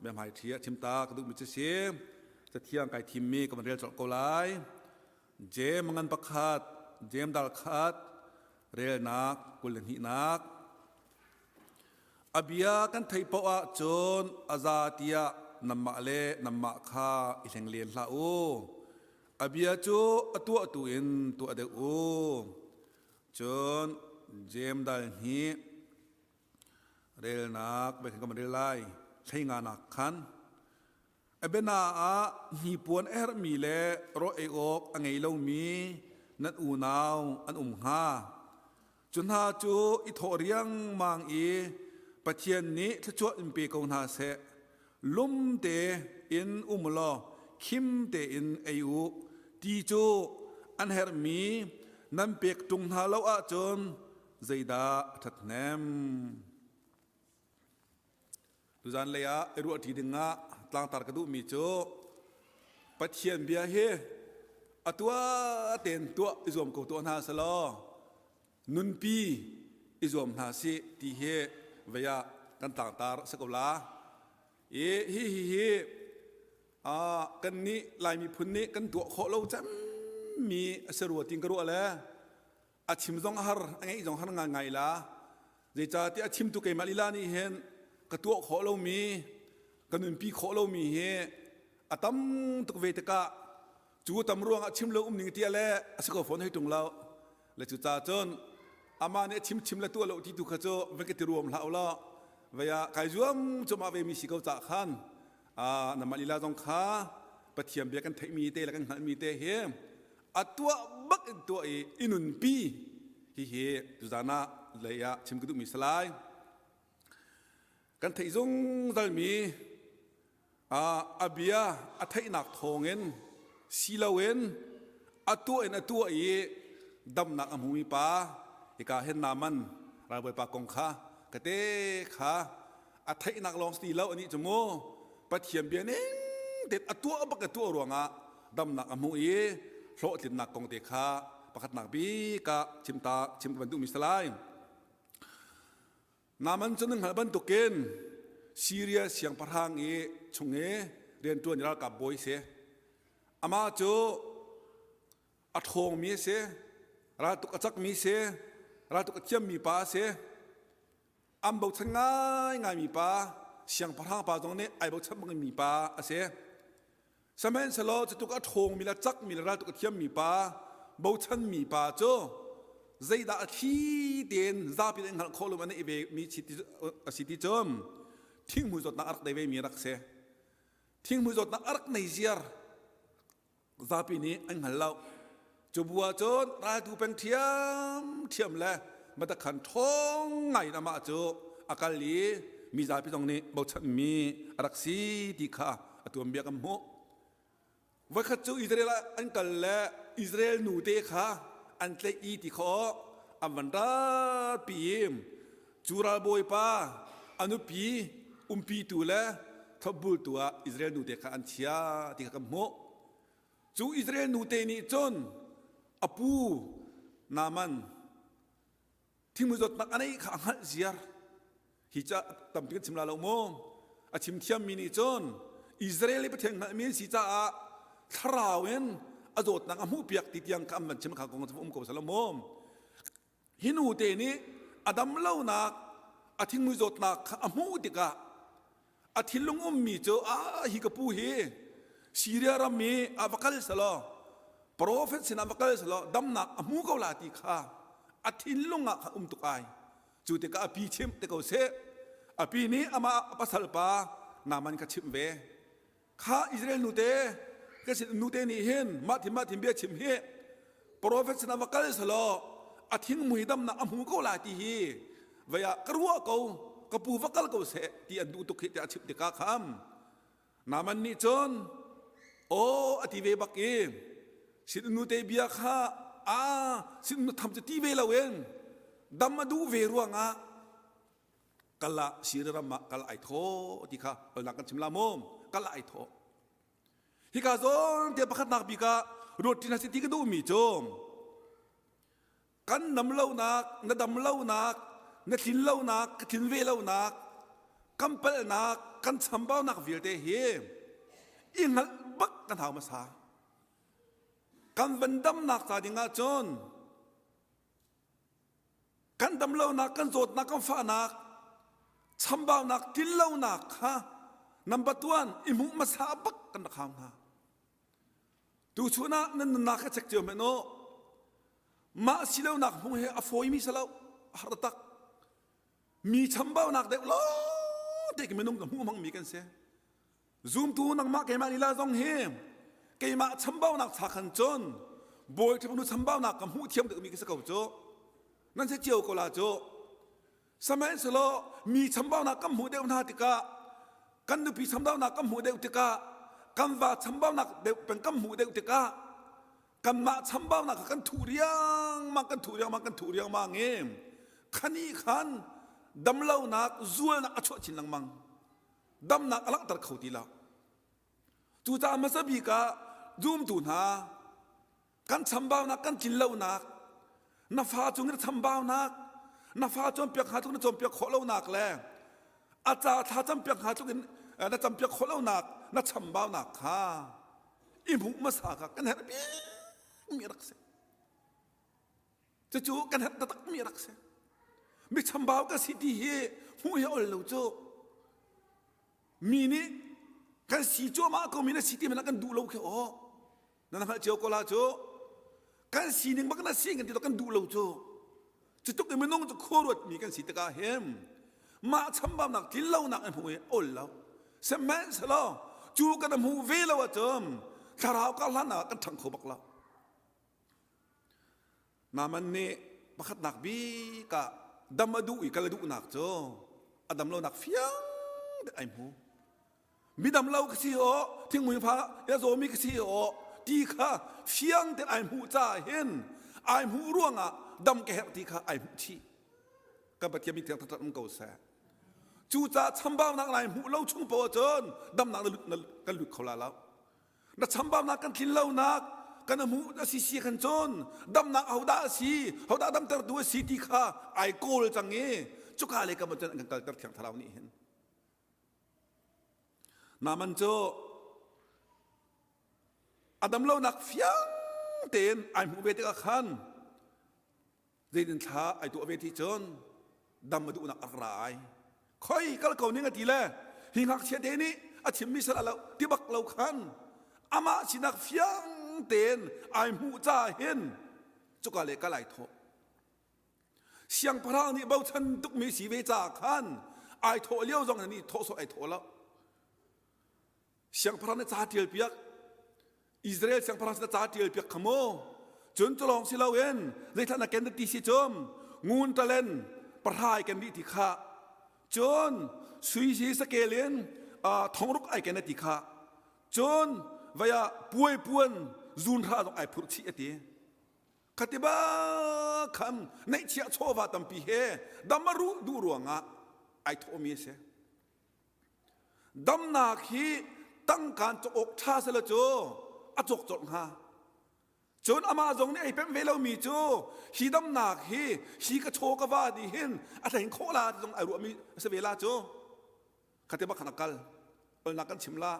biahmai ṭhi ah chim ta ka duhmi cu si. Cathiang kai thimmi ka van rel colh ko lai. Jeim ngan pakhat, Jeim dal khat, relnak 22nak. A bia kan theih paoh ahcun a za tiah nanmah le nanmah kha i hleng len hlah u. A bia cu a tuahtu in tuah deuh u. Cun Jeim dal hnih relnak kan rel lai. Hleinganak khan A biana ah hnipuan a herhmi le rawl ei awk a ngei lomi nan unau an um hnga. Cu hna cu i thawh riangmang i Pathian nih thluachuah in pe ko hna seh. Lum tein um law khim tein ei u ti cu an herhmi nan pek ṭung hna lo ahcun zeidah a ṭhathnem? Tuzan lei ah i ruahṭi dingah tlangtar ka duhmi cu Pathian bia hi a tuah tein tuah i zuam ko tuah hna selaw nunpi i zuam hna sih ti hi vei ah kan tlangtar a si ko la. I hi hi hi kan nih Lai miphun nih kan tuah khawh lo cemmi a si rua tiin ka ruah le a chim zong a har a ngeih zong har ngaingai la zeicahtiah a chimtu keimah lila nih hin ka tuah khawh lomi ka nunpi khawh lomi hi a tam tuk ve tikah cu tam ruangah chim lo um ning tia le a si ko fawn hei tung lo le cu ca cun amah nih a chim chim le tuah lo ti tu kha cu van ka ti ruam hlah law vei ah kai zuam cuma ve mi si ko ca khan namah lila zong kha Pathian bia kan theihmi te le kan hngalhmi te hi a tuah bak in tuah i i nunpi hihi tuzan ah lei ah chim ka duhmi salai kan theih zungzalmi a bia a theihnak thawngin si loin a tuah in a tuah i damnak a hmumi pa hika hin Naaman ralbawipa kong kha ka te kha a theihnak lawng si lo anih cu mu Pathian bia ning tein a tuah bak a tuah ruangah damnak a hmuh i hlawhtlinnak kong te kha pakhatnak bik ah chim ta chim ka van duhmi si lai. Naaman cu nan hngalh bantukin Syria siangpahrang i chung i rianṭuan ralkap bawi si. Amah cu a ṭhawngmi a si, raltuk a cakmi si, raltuk a thiammi pa a si. An bochan ngaingaimi pa, siangpahrang pa zong nih ai bochan bangmi pa a si. Sihmanhsehlaw cutluk a ṭhawngmi le cakmi le raltuk a thiammi pa, bochanmi pa cu zeidah a thli tein zapi nih hngalh khawh lo an i ve mi a si ti cun thinghmui zawtnak a rak nei ve mi rak si. Thinghmui zawtnak a rak nei ziar zapi nih an hngal lo. Cu bu ah cun raltu peng ṭhiamṭhiam le matakhan ṭhawng ngai in amah cu a kal i mi zapi zong nih bochanmi a rak si ti kha a tuanbia kan hmuh. Voikhat cu Israel ah an kal le Israel nute kha an tlaih i ti kha an van ratpi i cu ralbawipa a nupi umpitu le thlopbultu ah Israel nute kha an chia ti kha kan hmuh. Cu Israel nute nih cun a pu Naaman thingmui zawtnak a neih kha a hngalh ziar. Hi ca tampi kan chim la lo mu. A chim thiammi nih cun Israel i Pathian hngalhmi an si caah thlarau in a zawtnak a hmuhpiak ti tiang kha an van chim kha kong cu um ko salo mu. Hi nute nih a dam lonak a thingmui zawtnak kha a hmuh tikah a thinlung ummi cu a hi ka pu hi Syria ram i a va kal selaw profet sinah va kal selaw damnak a hmu ko la ti kha a thinlung ah kha um tuk ai cu tikah a pi chimh te ko seh a pi nih amah a pasal pa Naaman kha chimh ve Kha Israel nute ka sin nute nih hin mah thin mah thin bia chim hi profet sinah va kal selaw a thingmui damnak a hmu ko lai ti hi vei ah ka ruah ko ka pu va kal ko seh ti an duh tuk hi tiah a chimh tikah kham Naaman nih cun aw a ti ve bak i sin nute bia kha a sin nu tham cu ti ve loin. Dam a duh ve ruangah kal ah Syria ram ah kal ai thaw ti kha palnak kan chim la maw? Kal ai thaw. Hika zawn te pakhatnak bik ah ruat ṭi hna sih ti ka duhmi cu kan dam lonak, na dam lonak, na tlin lonak, ka tlin ve lonak, kan palhnak, kan chambaunak vialte hi i hngalh bak kan hau hmasa. Kan van damnak ca ding ahcun kan damlonak kan zawtnak kan fahnak chambaunak tlinlonak kha number tuan i hmuh hmasa bak kan rak hau hna tuchun ah nan nunnak kha check cio hmanh u mah silonak hmuh hi a fawimi si lo a har tak mi chambaunak deuh lawng te minung ka hmuh hmangmi kan si Zumtu nangmah keimah lila zong hi keimah chambaunak cha khan cun bawi ṭhipnu chambaunak ka hmuh thiam deuhmi ka si ko cu. Nan si cio ko la cu. Sihmanhsehlaw mi chambaunak kan hmuh deuh hna tikah kan nupi chambaunak kan hmuh deuh tikah kan va chambaunak deuh peng kan hmuh deuh tikah kanmah chambaunak kha kan thuh riangmang kan thuh riangmang kan thuh riangmang i khani khan damlonak zualnak a chuah chin lengmang damnak a langhter kho ti lo. Cucaah hmasa bik ah zumtu hna kan chambaunak kan tlinlonak na fa cung na chambaunak na fa cawnpiak hnga tluk na cawnpiak khawh lonak le a ca thla campiak hnga tluk in na campiak khawh lonak na chambaunak kha i hmuh hmasa kha kan herh bikmi rak si. Cucu kan herh taktakmi a rak si. Mi chambau ka si ti hi hmuh hi ol lo cu. Mi nih kan si cuahmah ko mi na si ti hmanh kan duh lo khi aw. Na hngalh cio ko la cu. Kan sining bak na si kan ti kan duh lo cu. Cu tuk i minung cu khuaruat mi kan si tikah hin mah chambaunak tlin lonak an hmuh i ol lo. Sihmanhsehlaw cu kan hmuh ve lo ahcun thlarau kar hlan ah kan ṭhang kho bak lo. Naaman nih pakhatnak bik ah dam a duh i kal a duhnak cu a dam lonak fiang te ai hmu. Mi dam lo ka si aw, thingmui fa a zawmi ka si aw ti kha fiang te ai hmuh caah hin ai hmuh ruangah dam ka herh ti kha ai hmuh chih. Kan Pathian mi thiang taktak um ko seh. Cucaah chambaunak lai hmuh lo chung poah cun damnak na lut na kan lut kho la lo. Na chambaunak kan tlin lonak kan hmuh a si si khan cun damnak hodah a si hodah damtertu a si ti kha ai kawl cang i cuka le kam cun an kan kalter thiang thlarau nih hin Naaman cu a dam lonak fiang tein ai hmuh ve tikah khan Zeitin thla ai tuah ve ti cun dam a duhnak a rak ra ai. Khoi kal ko ning a ti le hi ngakchia te nih a chimmi sal a lo ti bak lo khan amah sinak fiang tein ai hmuh ca hin cuka le kal ai thawh. Siangpahrang nih bochan tukmi si ve caah khan ai thawh lio zong nih thawh sawh ai thawh lo. Siangpahrang nih ca ṭial piak Israel siangpahrang sinah ca ṭial piak kha mu cun cu lawng si loin zeithlah na ken ti si cum ngun talen pahra ai ken dih ti kha cun sui si sakel in thongruk ai ken ti kha cun vaya puai puan zun hra zong ai phurh chih ati khatiba kham neihchiah chawva tampi he damaru duh ruangah ai thawhmi a si Damnak hi tangkaan cawk awk ṭha sela cu a cawk colh hnga. Cun amah zong nih ei pemh ve lomi cu hi damnak hi hi ka chaw ka va nih hin a thleng khawh la ti zong ai ruahmi a si ve la cu. Khate bak khan a kal. Olnak kan chim la.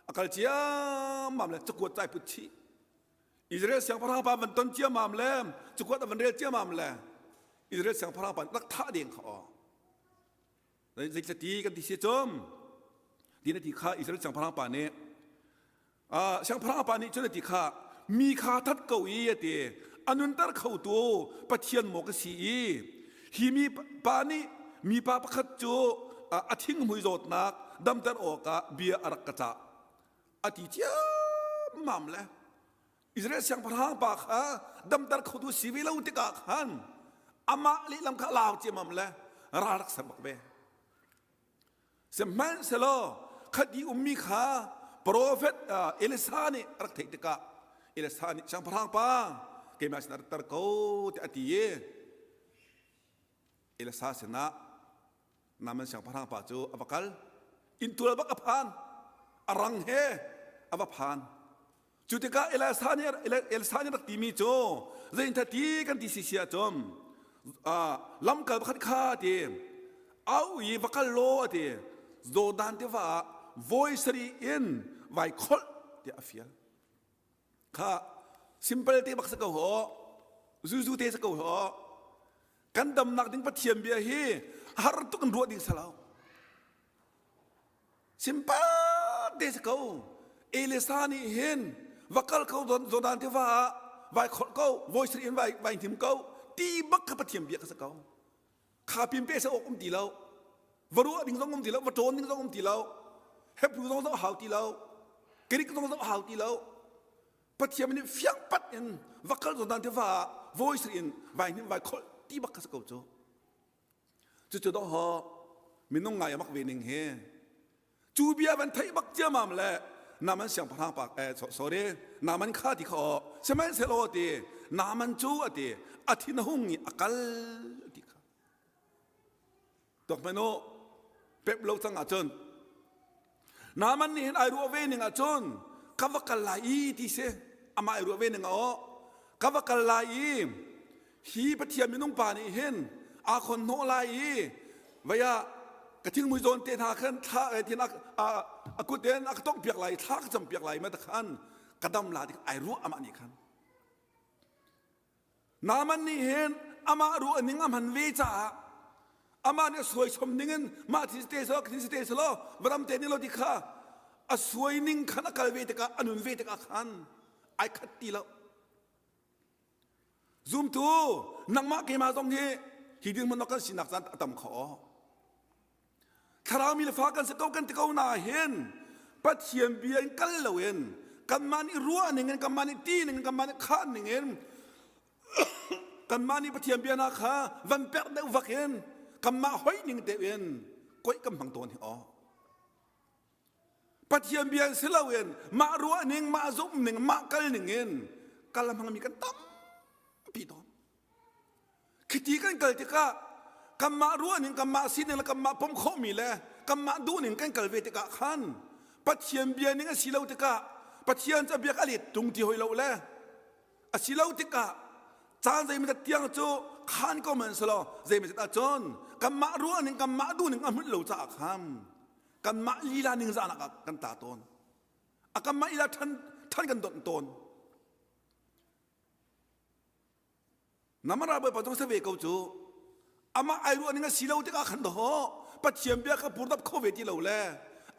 A kal ciammam le cakuat cai put chih. Israel siangpahrang pa van ton ciammam le cakuat a van rel ciammam le Israel siangpahrang pa rak thah deng kha aw. Zeicati kan ti si cum ti na ti kha Israel siangpahrang pa nih siangpahrang pa nih cun a ti kha mi kha that ko i a ti a nunter khotu Pathian maw ka si i hi mi pa nih mipa pakhat cu a thinghmui zawtnak damter awkah bia a rak ka cah a ti ciammam le Israel siangpahrang pa kha damter khotu si ve lo tikah khan amah lehlam kha lau ciamam le ral rak ser bak ve. Sihmanhsehlaw khat i ummi kha profet Elisa nih a rak theih tikah Elisa nih siangpahrang pa keimah sinah rat ter ko tiah a ti i. Elisa sinah Naaman siangpahrang pa cu a va kal. Inntual bak a phan. A rang he a va phan. Cu tikah Elisa nih Elisa nih rak timi cu zeintha ti kan ti si si ahcun lamkal pakhat kha ti au i va kal law a ti Jordan tiva ah voi sarih in vai kholh tiah a fial. Kha simple te bak si ko ho zuzu te si ko ho kan damnak ding Pathian bia hi har tuk in ruah ding si lo. Simple te si ko. Elisa nih hin va kal ko Jordan tiva ah vai kholh ko voi sarih in vai vai hnim ko ti bak kha Pathian bia kha si ko. Kha pin pe sa awk um ti lo. Va ruah ding zong um ti lo, va ṭawn ding zong um ti lo. Hebrew zong zong hau ti lo. Greek zong zong hau ti lo. Pathian nih fiang pat in va kal Jordan tiva ah voi sarih in vai hnim vai kholh ti bak kha si ko cu. Cucu dawh ho minung ngai a mak ve ning hi. Cu bia van theih bak ciamam le Naaman siangpahrang pa eh sorry Naaman kha ti kha aw sihmanhsehlaw ti Naaman cu a ti a thin a hung i a kal ti kha tuak hmanh u pep lo cang ahcun Naaman nih hin ai ruah ve ning ahcun ka va kal lai i ti si amah ai ruah ve ning ah aw ka va kal lai i hi Pathian minung pa nih hin aa khon hnawh lai i vei ah ka thingmui zawn te hna khan thla eh tin a kut in a ka tongh piak lai thla ka cam piak lai ma ta khan ka dam la tik ai ruah amah nih khan Naaman nih hin amah ruah ning a hman ve caah amah nih a suai chom ning in mah thil te selaw thil te selaw varam te ning lo ti kha a suai ning khan a kal ve tikah a nun ve tikah khan ai khat ti lo Zumtu nangmah keimah zong hi hi dirhmun ah kan sinak caan a tam kho. Thlarau mi le fa kan si ko kan ti ko na hin Pathian bia in kal loin kanmah nih ruah ning in kanmah nih ti ning in kanmah nih khaan ning in kanmah nih Pathian bia hna kha van perh deuh vak in kanmah hoi ning deuh in koih kan hmang tawn hi aw. Pathian bia si loin mah ruah ning, mah zumh ning, mah kal ning in kal a hmangmi kan tampi tawn. Khiti kan kal tikah kanmah ruah ning, kanmah sining le kanmah pom khawhmi le kanmah duh ning kan kal ve tikah khan Pathian bia ning a si lo tikah Pathian cu a biak a let tung ti hoi lo le a si lo tikah caan zeimawzat tiang cu khan ko man selaw zeimawzat ahcun kanmah ruah ning kanmah duh ning a hmunh lo caah khan kanmah lila ningzahnak ah kan ta tawn a kanmah lila ṭhan ṭhan kan donh tawn namara bawipa zong se ve ko cu amah ai ruah ning a si lo tikah khan daw pathian bia kha purdap kho ve ti lo le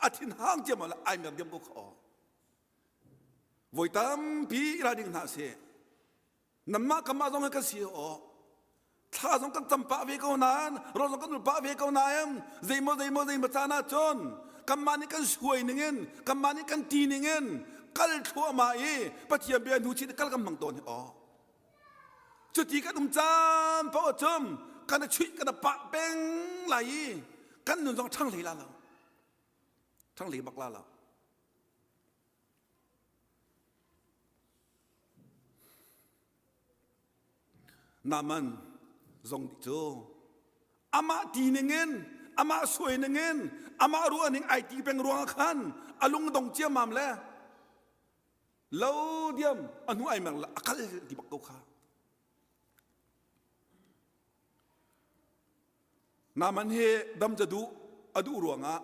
a thin hang ciam le ai mer diam ko kho voi tampi ira ding hna si Nanmah kanmah zong hi kan si aw. Thla zong kan cam pah ve ko nain, rawl zong kan ul pah ve ko nain, zeimaw zeimaw zeimaw caan ah cun kanmah nih kan suai ningin, kanmah nih kan ti ningin kal thluahmah i Pathian bia hnu chih kal kan hmang tawn hi aw. Cuti kan um caan paoh cun kan i chuih kan i pah peng lai i kan nun zong ṭhang hlei la lo. Ṭhang hlei bak la lo. Naaman zong nih cu amah ti ningin amah suai ningin amah ruah ning ai ti peng ruangah khan a lungdong ciammam le lo diam a hnu ai mer le a kal ti bak ko kha. Naaman hi dam ca duh a duh ruangah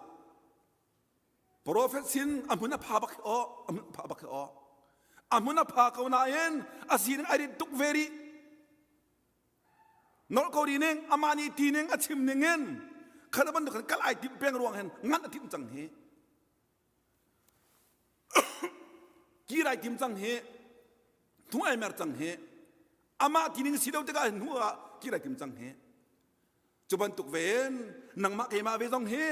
Profet sin a hmun a pha bak aw a hmun pha bak aw a hmun a pha ko nain a sining ai rinh tuk ve rih nolh ko ri ning amah nih ti ning a chim ning in khan bantuk khan kal ai timh peng ruang hin ngan a timh cang hi kir ai tim cang hi hnu ai mer cang hi amah ti ning si lo tikah hnu ah kir ai tim cang hi Cu bantuk ve in nangmah keimah ve zong hi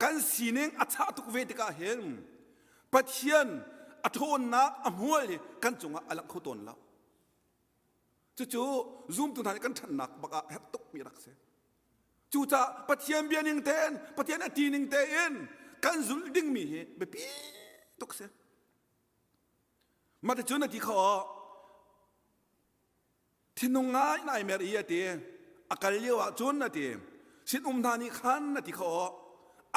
kan sining a chah tuk ve tikah hin Pathian a ṭhawnnak a hmual hi kan cungah a lang kho tawn lo. Cucu zumtu hna nih kan ṭhannak bak ah herh tukmi rak si. Cucaah Pathian bia ning tein, Pathian a ti ning tein kan zulh dingmi hi biapi tuk si. Mah ticun a ti kho Thinung ngai in ai mer i a ti. A kal lio ah cun a ti sinum hna nih khan a ti kha aw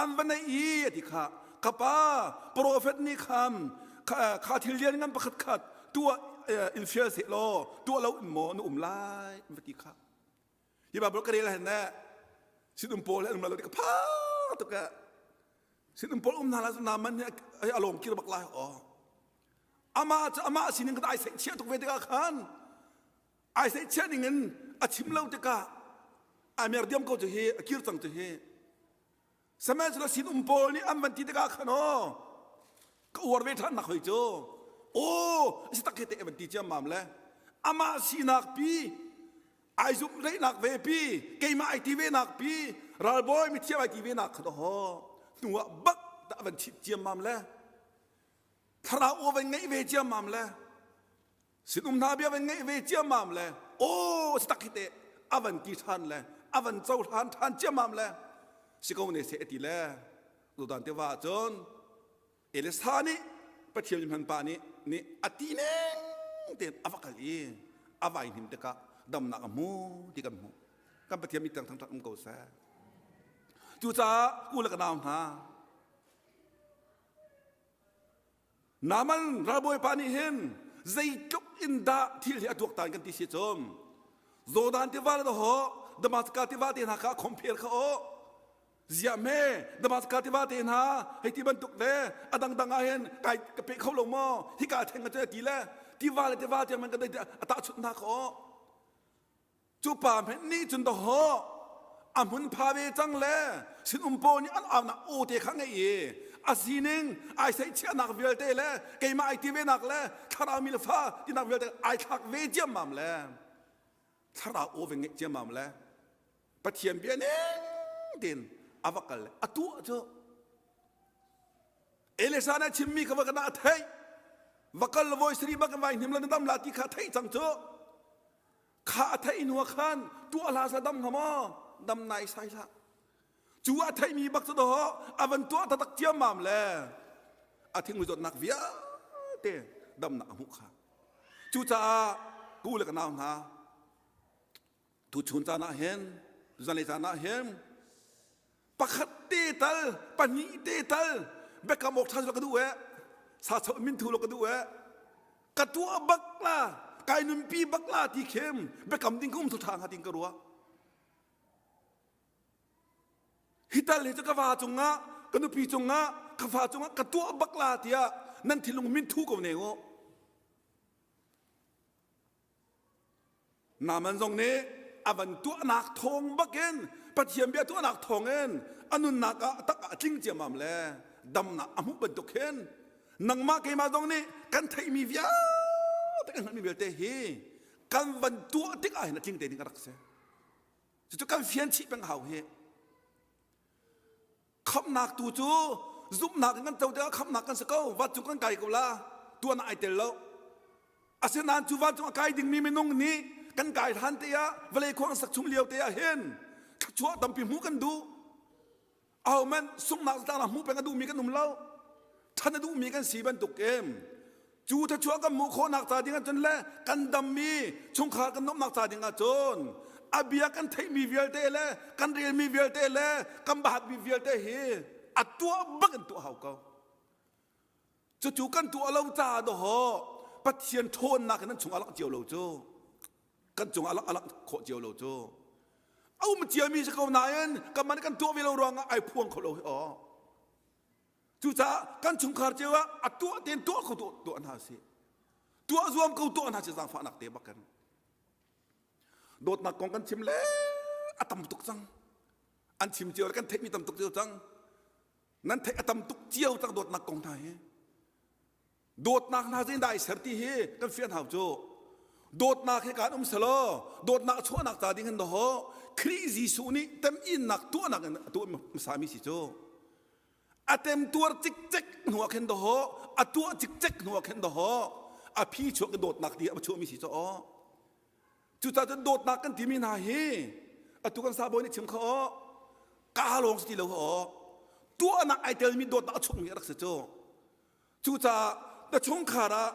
an va neih i a ti kha ka pa profet nih khan kha thil lian ngan pakhat khat tuah in fial seh law tuah lo in maw na um lai an va ti kha hi Bible ka rel hen ne sinum pawl he an um lo ti ka pha tuk e sinum pawl um hna la na man hi a lawng kir bak lai aw amah cu amah sining kha ai seih chiah tuk ve tikah khan ai seihchiah ning in a chim lo tikah ai mer diam ko cu hi a kir cang cu hi sihmanhsehlaw sinum pawl nih an van ti tikah khan aw ka uar ve ṭhan nak hoi cu aw a si tak he te van ti ciammam le amah sinak pi ai zumh reihnak ve pi keimah ai ti ve nak pi ralbawi mithiam ai ti ve nak kha aw hnu ah bak dah van chit ciammam le thlarau aw van ngeih ve ciammam le Sinum hna bia van ngeih ve ciammam le aw si tak hi te a van ti ṭhan le a van cohlan ṭhan ciammam le si ko ne seh ti le Jordan tiva ah cun Elisa nih Pathian mihman pa nih nih a ti ning tein a va kal i a vai hnim tikah damnak a hmu ti kan hmuh kan Pathian mi tang thangṭhat um ko seh cucaah u le ka nau hna Naaman ralbawipa nih hin zeitluk in dah thil hi a tuaktan kan ti si cun Jordan tiva le ho Damascus tiva te hna kha compare kha aw ziah me Damascus tiva te hna hei ti bantuk le a dangdang ah hin kai ka pe kho lo maw hika theng a ti le tiva le tiva tiang man ka dei a tahchunh hna kha aw Cu pa hmenh nih cun dawhawh a hmun pha ve cang le sinum pawl nih an aunak aw te kha ngeih i a sining ai seihchiahnak vialte le keimah ai ti venak le thlarau mi le fa tinak vialte ai thlak ve ciammam le thlarau aw ve ngeih ciammam le Pathian bia ning tein a va kal le a tuah cu Elisa nih a chimmi kha va kana a theih va kal voi sari bak vai hnim la na dam la ti kha theih cang cu Kha a theih hnu ah khan tuah hlah seh dam hnga maw? Dam nai sai hlah. Cu a theihmi bak cu dawh a van tuah taktak ciammam le a thingmui zawtnak vialte damnak a hmuh kha. Cucaah ka u le ka nau hna, tuchun caan ah hin, zanlei caan ah hin, pakhat te tal pahnih te tal biakam awk ṭhan ka duh eh sa cho min thu lo ka duh eh ka tuah bak la kai nunpi bak la ti khem biakam ding ka um ṭha hnga ting ka ruah hital hi cu ka va cungah ka nupi cungah ka fa cungah ka tuah bak la tiah nan thinlung min thu ko ne u Naaman zong nih a van tuahnak thawng bakin Pathian bia tuahnak thawngin a nunnak ah tak ah a tling ciammam le damnak a hmuh bantuk hin nangmah keimah zong nih kan theihmi vialte kan hngalhmi vialte hi kan van tuah tik ah hin a tling te ding a rak si. Cucu kan fian chih peng hau hi. Khamhnak tu cu zumhnak in kan to tikah khamhnak kan si ko vancung kan kai ko la tuan ah ai tel lo asinain cu vancung a kai dingmi minung nih kan kai hlan te ah vawlei khuang sak chung lio te ah hin thluachuah tampi hmuh kan duh ahohmanh sunghnak zatlaknak hmuh peng a duhmi kan um lo ṭhan a duhmi kan si bantuk in Cu thluachuah kan hmuh khawhnak ca ding ahcun le kan dammi chungkhar kan nuamhnak ca ding ahcun a bia kan theihmi vialte le kan relmi vialte le kan bahatmi vialte hi a tuah bak in tuah hau ko. Cucu kan tuah lo caah dawhawh Pathian ṭhawnnak in an chungah langh cio lo cu kan cungah a langh khawh cio lo cu a um ciami si ko nain kanmah nih kan tuah ve lo ruangah ai phuang kho lo hi aw. Cucaah kan chungkhar cio ah a tuah tein tuah kho tuah, tuah hna sih. Tuah zuam ko tuah hna sih zaangfahnak te bak kan. Dawtnak kong kan chim le a tam tuk cang. An chim cio le kan theihmi tam tuk cio cang. Nan theih a tam tuk cio cang dawtnak kong hna hi. Dawtnak hna zeidah ai ser ti hi kan fian hau cu. Dawtnak hi kaan um selaw dawtnak a chuahnak ca ding hin daw Khrih Jesuh nih temhinnak tuahnak in a tuah hmasami si cu. A temtuar cikcek hnu ah khin daw a tuah cikcek hnu ah khin daw a phi chuak i dawtnak ti a chuahmi si cu aw. Cucaah cun dawtnak kan timi hna hi atu kan sabawi nih chim kha aw ka lawng si ti lo aw tuahnak ai telmi dawtnak a chuakmi a rak si cu. Cucaah na chungkhar ah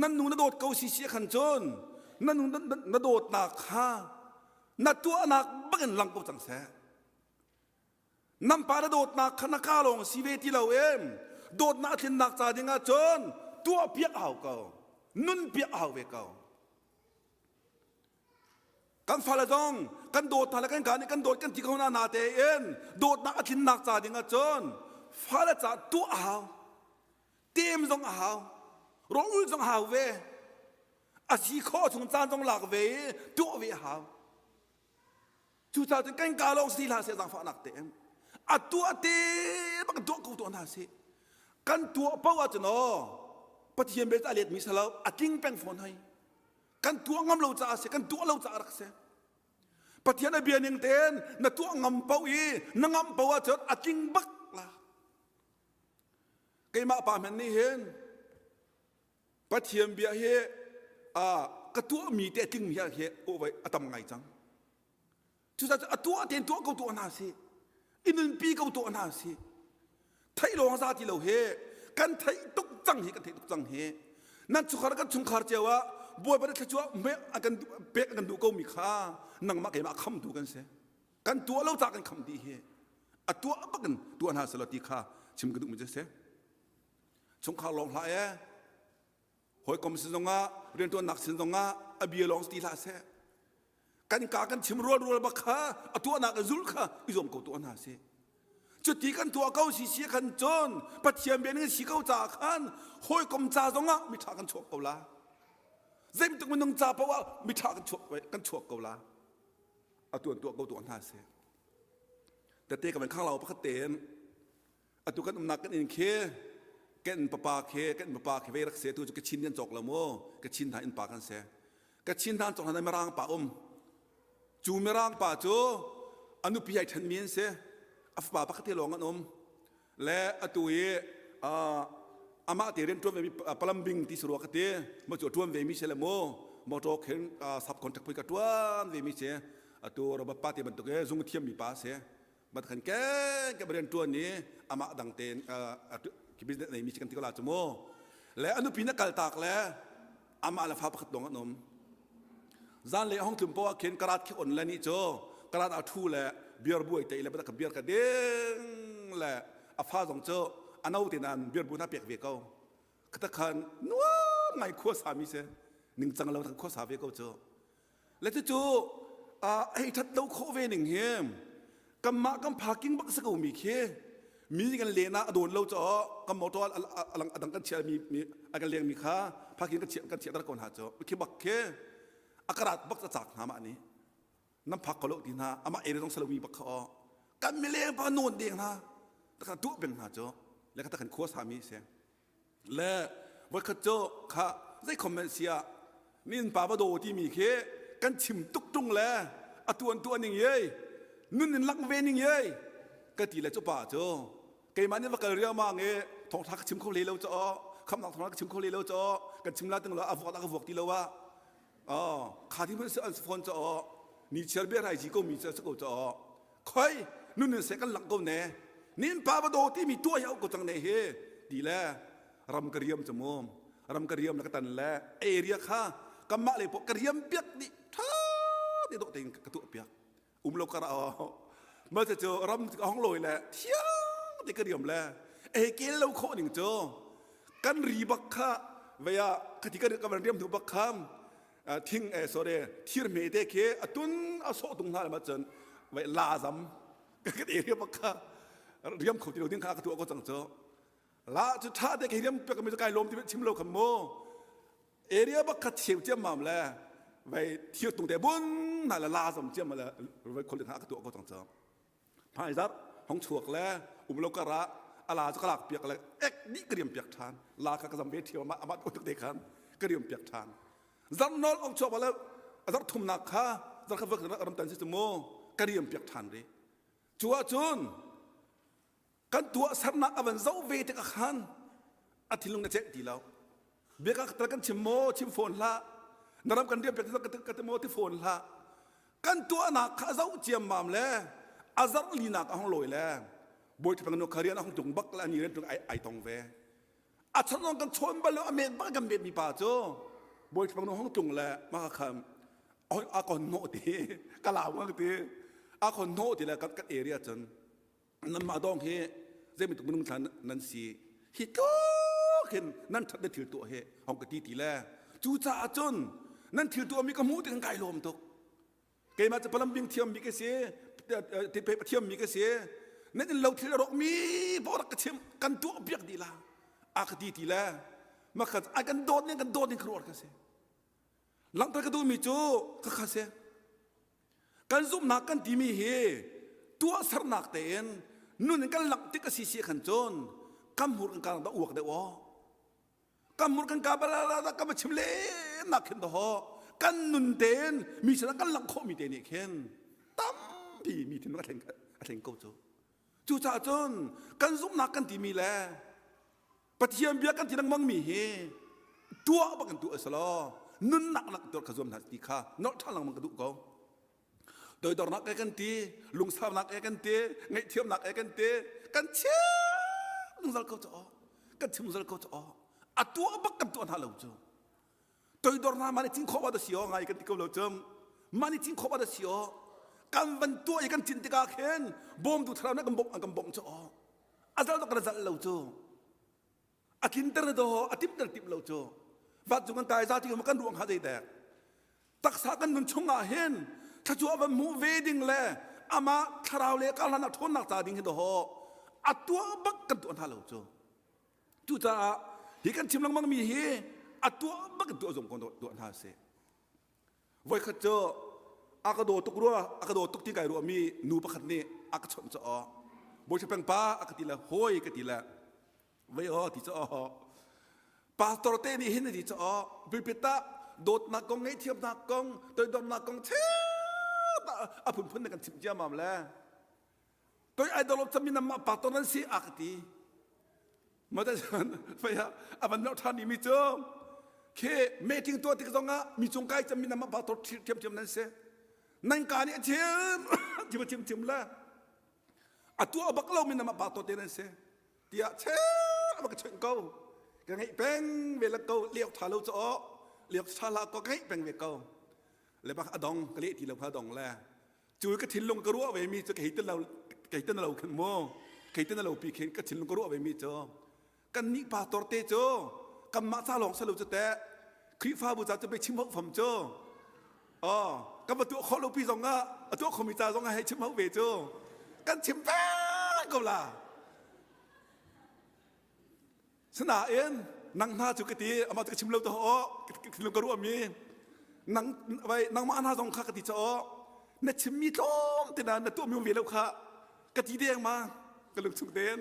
nan nu na dawt ko si si khan cun na nu na dawtnak kha Na tuahnak bangin lang ko cang seh. Nan pa na dawtnak kha na ka lawng si ve ti lo em. Dawtnak a tlinnak ca ding ah cun tuah piak a hau ko. Nun piak a hau ve ko. Kan fale zong kan dawt hna le kan ka nih kan dawt kan ti ko hna na tein dawtnak a tlinnak ca ding ah cun fale ca tuah a hau. Tem zong a hau. Rawlul zong a hau ve. A si khawh chung caan zong lak ve i tuah ve a hau. Cucaah cun kan ka lawng si hlah seh zaangfahnak te a tuah te bak tuah ko tuah hna sih. Kan tuah paoh ahcun aw Pathian bel a let mi salo a tling peng fawn hoi. Kan tuah ngam lo caah si kan tuah lo caah rak si. Pathian a bia ning tein na tuah ngam paoh i na ngam paoh ahcun a tling bak la. Keimah pa hmanh nih hin Pathian bia hi ka tuahmi te a tlingmi hi a tam ngai cang. Cucaah a tuah tein tuah ko tuah hna sih. I nunpi ko tuah hna sih. Theih lawng za ti lo hi kan theih tuk cang hi kan theih tuk cang hi. Nan chungkhar kan chungkhar cio ah Bawipa nih thluachuah a kan pek a kan duh ko mi kha nangmah keimah khamtu kan si. Kan tuah lo ca kan kham dih hi. A tuah bak in tuah hna selaw ti kha chim ka duhmi cu si. Chungkhar lawng hlah ee. Hawikom sin zongah riantuannak sin zongah a bia lawng ti hlah seh. Kan ka kan chim rual rual bak kha a tuahnak in zul kha i zuam ko tuah hna sih. Cuti kan tuah ko si si khan cun Pathian bia ning si ko caah khan hawikom ca zongah miṭha kan chuak ko la. Zeibantuk minung ca paoh ah miṭha kan chuak kan chuak ko la. A tuan tuah ko tuah hna sih. Tete ka van khang lo pakhat tein atu kan umnak kan inn khi kan papa khi kan papa khi ve rak se tu cu Kachin an cawk lo mu Kachin hna inn pa kan se Kachin hna an cawk hna Mirang pa um cu Mirang pa cu a nupi ai ṭhen mi an si a fapa pakhat te lawng an um le atu i amah te rian ṭuan ve mi plumbing ti sarua ka ti mo cu ṭuan ve mi si le mu motor khin subcontract pui ka ṭuan ve mi si atu Robert pa te bantuk e zung thiam mi pa si Bat khan ke ke rian tuan i amah dang tein ki business nei mi si kan ti ko la cu mu le a nupi na kal tak le amah le fa pakhat dong an um zan le hong tlum poah khin karat khi on le ni cu karat a thu le beer buai te le ka beer ka ding le a fa zong cu a no te nan beer bu na pek ve ko khata khan nuam ngai khua sa mi se ningcang lo thang khua sa ve ko cu Le cucu hei ṭhat lo khawh ve ning hi kanmah kan parking bak si ko mi khi mi kan len ah a dawn lo caah kan motor a dang kan chiah mi a kan leng mi kha parking kan chiah kan chiah ter ko hna cu khi bak khi a karat bak ca cak hna mah nih nan phak ko lo ti hna amah area zong salo mi bak kha aw kan mileng pa nawn deng hna ta tuah peng hna cu le ka ta kan khua sa mi si Le voikhat cu kha zei comment si ah nin pa va daw timi khi kan chim tuk tung le a tuan tuan ning ye nun in lang ve ning ye ka ti le cu pa cu keimah nih va kal riangmang i thawngtha ka chim kho le lo cho khamnak thawngtha ka chim kho le lo cho kan chim la ting lo a vuak a ka vuak ti lo ah oh kha ti hmanh an phone cho ni chiar bia rai ji ko mi cho ko cho khoi nun in se kan lang ko ne nin pa ba do ti mi tua yau ko chang ne he ti le ram ka riam chu mu ram ka riam la ka tan le area kha kamah le po ka riam piak di tha ti do ting ka tu piak um lo kara o ma cha chu ram ka hong loi le thiang ti ka riam le e kel lo kho ning chu kan ri bak kha veya khati ka ka van riam hnu bak kham thing eh sorry thir me te khi atun a so tung hna ma cun vai la zam ka ka area bak kha riam kho ti lo ding kha ka tu ko cang chu la chu tha te ke riam pe ka mi kai lom ti chim lo kham mo area bak kha cheu chiam mam le vai thir tung te bun na la la zam chiam la vai khol ding ha ka tu ko cang chu Hmaizarh hong chuak le um lo kar ah a la cu ka lak piak le ek dih ka riam piak ṭhan. La kha ka zam ve ṭhiam amah amah tuk te khan ka riam piak ṭhan. Zarh nawl ong chuak le a zarh thumnak kha zarh kha vak ram tan si cu mu ka riam piak ṭhan re. Cu ahcun kan tuah sernak a van zoh ve tikah khan a thinlung na celh ti lo. Biakak tal kan chim maw chim fawn hlah. Na ram kan riam piak ka ti maw ti fawn hlah. Kan tuahnak kha a zoh ciammam le a zarh linak a hong lawi le bawi ṭhapang nu kha rian a hong tlung bak le ani rian tlung ai, ai tong ve. A chan zong kan chawn bal lo a met bak kan met mi pa cu bawi ṭhapang nu hong tlung le mah kha khan. A kon hnawh ti ka lau ngang ti a kon hnawh ti le kan kan area cun nanmah dong hi zei bantuk minung thla nan si hi tluk hin nan that na thil tuah hi hong ka ti ti le cucaah cun nan thil tuah mi ka hmuh tik kai lawm tuk keimah cu plumbing thiam mi ka si pe thiam mi ka si nan in lo thil rawk mi bo rak ka chim kan tuah piak dih la a ka ti ti le makhat ai kan dawt ning kan dawt ning khuruar ka si Langhter ka duhmi cu khakha si. Kan zumhnak kan timi hi tuahsernak tein nun in kan langh tik a si si khan cun kan hmur kan ka dah uak deuh aw. Kan hmur kan ka balala kan va chim len nak khin daw kan nun tein mi sinah kan langh khawhmi te nih khin tampi mi thinlung a thleng a thleng ko cu. Cucaah cun kan zumhnak kan timi le Pathian bia kan ti lengmang mi hi tuah bak in tuah a si lo nunnak lak tuah kha zuam hna ti kha nolh ṭhan lengmang ka duh ko. Toidornak e kan ti, lungsaunak e kan ti, ngaihthiamnak e kan ti, kan chim zungzal ko cu kan chim zungzal ko cu a tuah bak kan tuah hna lo cu. Toidornak mah nih cin khawh ba da si aw ngai kan ti ko lo cum. Mah nih cin khawh ba da si aw. Kan van tuah i kan cin tikah khin bawmtu thlarau nih kan bawmh an kan bawmh cu aw. A zal kan zal lo cu a tlinter do a timter tim lo cu vancung kan kai za ti kan ruang ha zei dek taksa kan nun chung ah hin thluachuah van hmuh ve ding le amah thlarau le karhlan a ṭhawnnak ca ding hi do a tuah bak kan tuah hna lo cu cucaah hi kan chim lengmang mi hi a tuah bak kan tuah zong ko tuah hna sih Voikhat cu a ka daw tuk rua, a ka daw tuk ti kai ruahmi nu pakhat nih a ka chawnh cu aw. Bawi peng pa a ka ti le hawi ka ti le vei aw ti cu aw. Pastor te nih hin a ti cu aw. Pulpit ah dawtnak kong, ngaihthiamnak kong, toidornak kong cheu a phunphun na kan chimh ciammam le. Toi ai dawlop cami namah pastor nan si a ka ti. Mata cun fei ah a van melh ṭhan mi cu khi meeting tuah tik zongah mi cung kai cemmi namah pastor ṭhiamṭhiam nan si. Nan ka nih a chim chim a chim chim le a tuah bak lomi namah pastor te nan si tiah cheu a va ka chawnh ko. Ka ngeih peng ve le ko liak ṭha lo cu aw liak ṭha hlah ko ka ngeih peng ve ko. Le bak a dong ka leh ti lo kha a dong le cu ka thinlung ka ruah ve mi cu kei tin lo kei tin lo khin mu kei tin lo pi khin ka thinlung ka ruah ve mi cu kan nih pastor te cu kanmah ca lawng salo cu te Khrihfabu ca cu pe chim hau fam cu oh kan va tuah khawh lo pi zong ah a tuah khomi ca zong ah hei chim hau ve cu kan chim peng ko la Sinain nang hna cu ka ti amah cu ka chim lo to aw ka ka ruahmi nang vai nangmah hna zong kha ka ti chaw na chimmi tlawm te na na tuahmi ve lo kha ka ti deng ma ka lung chung ten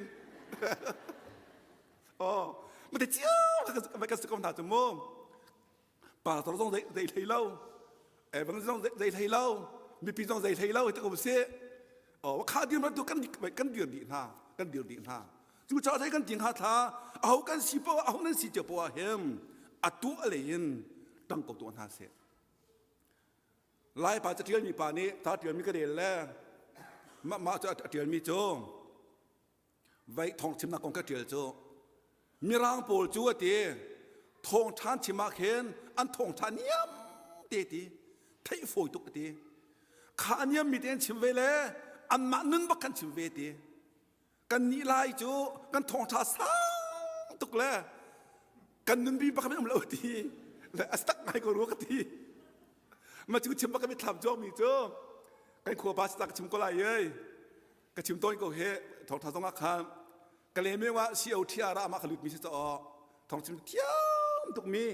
oh ma te chiao ka ka ka hna cu mu pastor zong zei zei hlei lo evan zong zei hlei lo mipi zong zei hlei lo ti ko si oh kha dir man tu kan kan dir dih hna kan dir dih hna cu caah zei kan ting ha thla aho kan si po aho nan si cio po ah hem atu ale in tang ko tu hna se lai pa ca tial mi pa nih ta tial mi ka rel le mah mah cu a tial mi cu Vei thawngchimnak kong ka ṭial cu Mirang pawl cu a ti thawngṭha an chim ah khin an thawngṭha niam te ti theih fawi tuk a ti kha a niammi te an chim ve le anmah nun bak kan chim ve ti kan nih lai cu kan thawngṭha sang tuk le kan nun bi bak um lo ti le a tak ngai ko rua ka ti ma cu chim bak ka mitthlam cuangmi cu kan khua pa ka chim ko lai ei ka chim tawn ko he thawngtha zong ah khan Kalaymyo ah COTR ah amah ka lut mi si caw thawng chim thiam tuk mi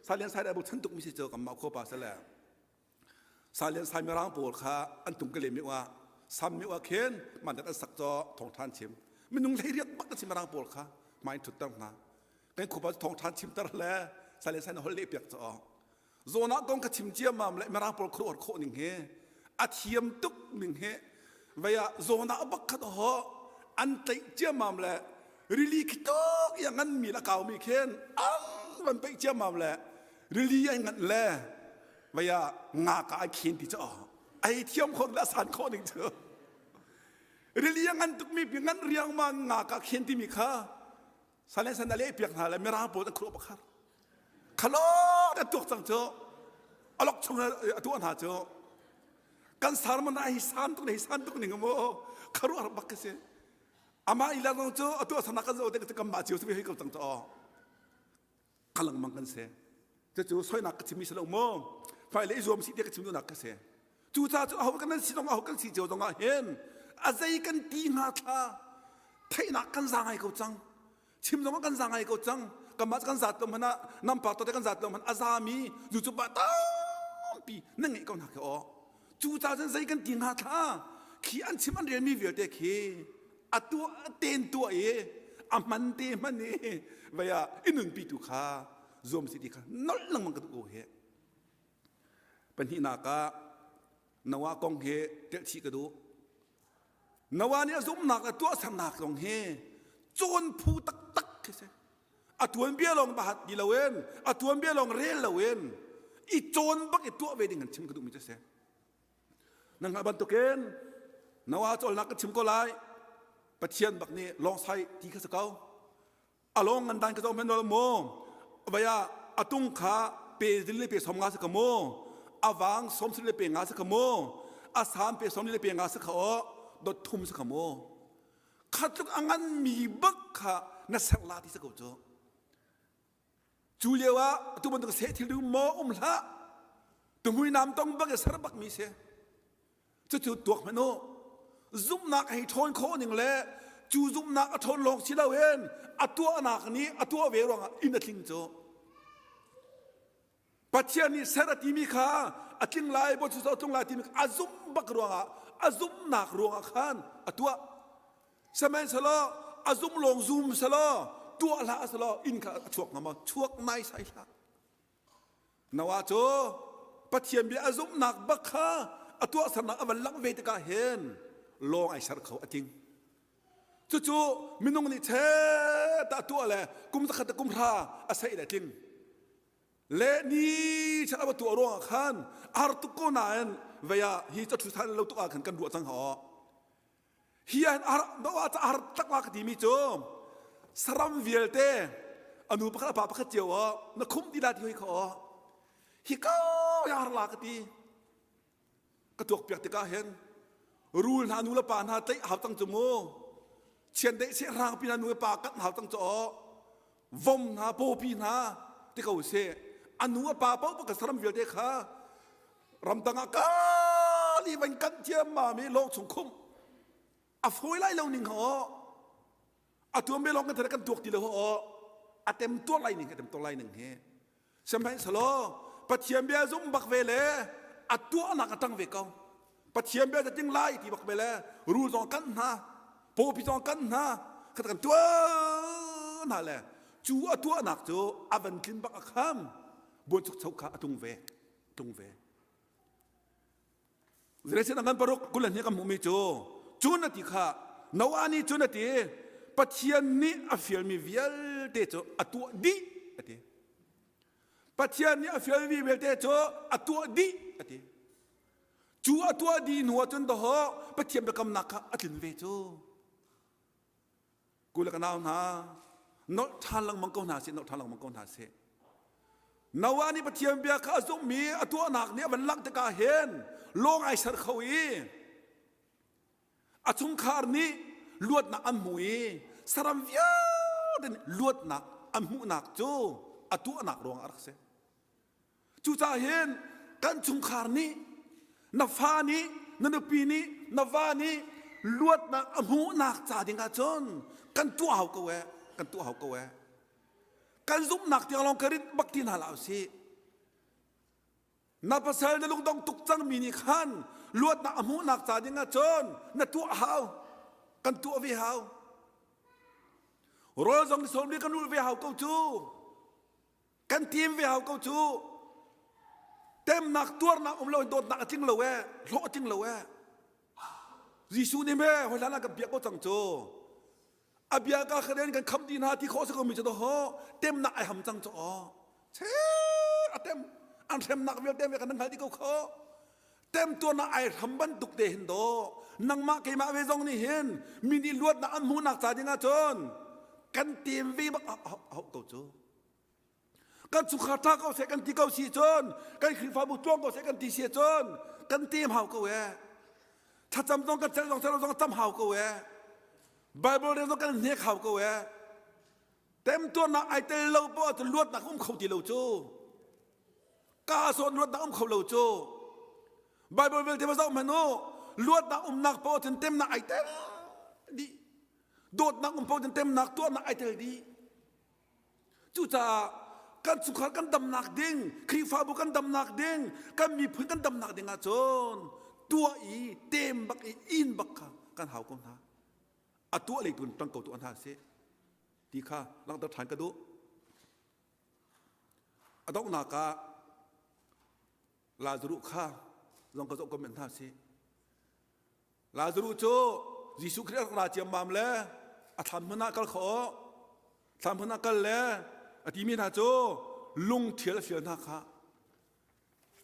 Salian Sai bu chan tuk mi si caw kan mah khua pa sale Salian Sai mirang pawl kha an tum Kalaymyo ah Sam myo ah khin man dat an sak caw thawngtha chim minung hlei riak bak ka mirang pawl kha mai thut ter hna kan khua pa thawngtha chim ter le Salian Sai na hol le piak caw Zawn ah kong ka chim ciammam le Mirang pawl khuaruah khawh ning hi a thiam tuk ning hi vei ah zawn ah bak khat ho an tlaih ciammam le rili khi tuk i a ngan mi le a kau mi khin an van peih ciammam le rili ai nganh le vei ah nga ka ai khen ti cu ai thiam khawh le a san khawh ning cu rili a ngan tuk mi pi ngan riangmang nga ka khen timi kha Salen san a leh piak hna le Mirang pawl an khuruah pakhat. Khalo na tuak cang cu. Alok chung a tuah hna cu kan sermon ah hi san tuk hi san tuk ning mu kharuah bak ka si. Amah ila zong cu a tuah sanak kan zo te kan mah cio si hei ko cang cho. Kalangmang kan si. Cucu soinak ka chimmi si lo mu. Fai le i zuam si te ka chim duhnak ka si. Cucaah cu aho kan si zong aho kan si cio zong ah hin a zei kan ti hnga thla theihnak kan za ngai ko cang. Chim zong kan za ngai ko cang. Kanmah kan zat lo hmanh ah nampak to te kan zat lo hmanh a zami zu cu ba tampi na ngeih ko hna khi aw. Cucaah cun zei kan ti hnga thla khi an chim an relmi vialte khi a tuah ten tuah i a hman te hman i vei ah i nunpi tu kha zuam si ti kha nolh lengmang ka duh ko hi. Pahnihnak ah Noah kong hi telh chih ka duh. Noah nih a zumhnak le tuahsernak zong hi cawn phu taktak khi si. A tuanbia lawng bahat ti loin, a tuanbia lawng rel loin i cawn bak i tuah ve ding an chim ka duhmi cu si. Nan hngalh bantukin Noah cawlnak ka chim ko lai. Pathian bak nih lawngsai ti kha si ko. A lawng ngan dan ka zoh hmanh mu. Vaya a tung kha pe zil le pe som nga si ka mu. A vang som le pe nga si ka mu. A sam pe som le pe nga si kha o dot thum si ka mu. Kha tluk a ngan mi bak kha na ser la ti si ko cu. Cu lio ah atu bantuk seh thil du maw um hlah. Tuhmui nam tong bak i ser bak mi si. Cucu tuak hmanh u. Zumhnak hei ṭhawn khawh ning le cu zumhnak a ṭhawn lawng si loin a tuahnak nih a tuah ve ruangah inn a tling cu. Pathian nih ser a timi kha a tling lai, bawi cu a tlung lai timi kha a zumh bak ruangah a zumhnak ruangah khan a tuah. Sihmanhsehlaw a zum lawng zum selaw tuah hlah selaw inn kha a chuak hnga maw? Chuak naisai hlah. Noah cu Pathian bia a zumhnak bak kha a tuahsernak a van langh ve tikah hin lawng ai ser kho a tling. Cucu minung nih chet a tuah le kum zakhat le kum hra a seih le tling. Le ni chan a va tuah ruangah khan ar tuk ko nain vei ah hi cathu than lo tuk ah khan kan ruah cang ha. Hi ah ar Noah ca ar tak la ka timi cu saram vialte a nu pakhat a pa pakhat cio ah na khum ti la ti hoi kha aw hi ka ar la ka ti ka tuak piak tikah hin rul hna nu le pa hna tlaih hau cang cu mu chiandeih sehrang pi hna nu le pa kanh hau cang cu aw vom hna pawpi hna ti ko seh a nu a pa paoh ka saram vialte kha ramdang ah kali van kan thiam ma mi lawng chung khum a fawi lai lo ning ho a tuam be lawng kan thara kan tuak ti lo ho a tem tuar lai ning a tem tuar lai ning hi sihmanhsehlaw pathian bia zum bak ve le a tuahnak a tang ve ko pathian bia ting lai ti bak ve le rul zong kan hna pawpi zong kan hna khat kan tuah hna le cu a tuahnak cu a van tlin bak a kham buanchukcho kha a tung ve tlung ve. Zeicahtiah ngan paruk kul le hnih kan hmuhmi cu cun a ti kha Noah nih cun a ti Pathian nih a fialmi vialte cu a tuah dih a ti. Pathian nih a fialmi vialte cu a tuah dih a ti. Cu a tuah dih hnu ah cun dawh Pathian biakamnak kha a tlin ve cu. Ku le ka nau hna, nolh ṭhan lengmang ko hna sih, nolh ṭhan lengmang ko hna sih. Noah nih Pathian bia kha a zumhmi a tuahnak nih a van langh tikah hin lawng ai ser kho i a chungkhar nih luatnak an hmu i saram vialte nih luatnak an hmuhnak cu a tuahnak ruangah a rak si. Cucaah hin kan chungkhar nih na fa nih na nupi nih na va nih luatnak a hmuhnak ca ding ahcun kan tuah hau ko eh kan tuah hau ko eh kan zumhnak tiang lawng ka rit bak ti hna hlah usih na pasal na lungdong tuk cangmi nih khan luatnak a hmuhnak ca ding ahcun na tuah hau kan tuah ve hau rawl zong sawm kan ulh ve hau ko cu Kan tim ve hau ko cu. Temnak tuarnak um lo in dawtnak a tling lo ee, hlawh a tling lo ee. Jesuh nih me hoi hlan ah kan biak ko cang cu. A bia ka khaden kan kham ti hna ti khawh si ko mi cu ho temnak ai ham cang cu aw. Che a tem an hremnak vialte ve kan hngal di ko kho. Tem tuarnak ai hram bantuk te hin do nangmah keimah ve zong nih hin mi nih luatnak an hmuhnak ca ding ah cun kan tem ve bak hau ko cu. Kan chungkhar ṭha ko seh kan ti ko si cun kan Khrihfabu tluang ko seh kan ti si cun kan tem hau ko ee. Thlacam zong kan celh zong celh zong tam hau ko ee. Bible rel zong kan hnek hau ko ee. Temtuarnak ai tel lo poah cu luatnak um kho ti lo cu. Ka sawn luatnak um kho lo cu. Bible vialte va zoh hmanh u. Luatnak umnak poah cun temnak ai tel dih. Dawtnak um poah cun temnak tuahnak ai tel dih. Cucaah kan chungkhar kan damnak ding, Khrihfabu kan damnak ding, kan miphun kan damnak ding ahcun tuah i tem bak i in bak kha kan hau ko hna. A tuah lei tun ṭang ko tuah hna sih ti kha langhter ṭhan ka duh. A donghnak ah Lazaruh kha zong ka zoh comment hna sih. Lazaruh cu Jesuh Khrih a rak ra ciammam le a thlam hmun ah kal kho thlam hmun ah kal le a timi hna cu lung ṭhial a fial hna kha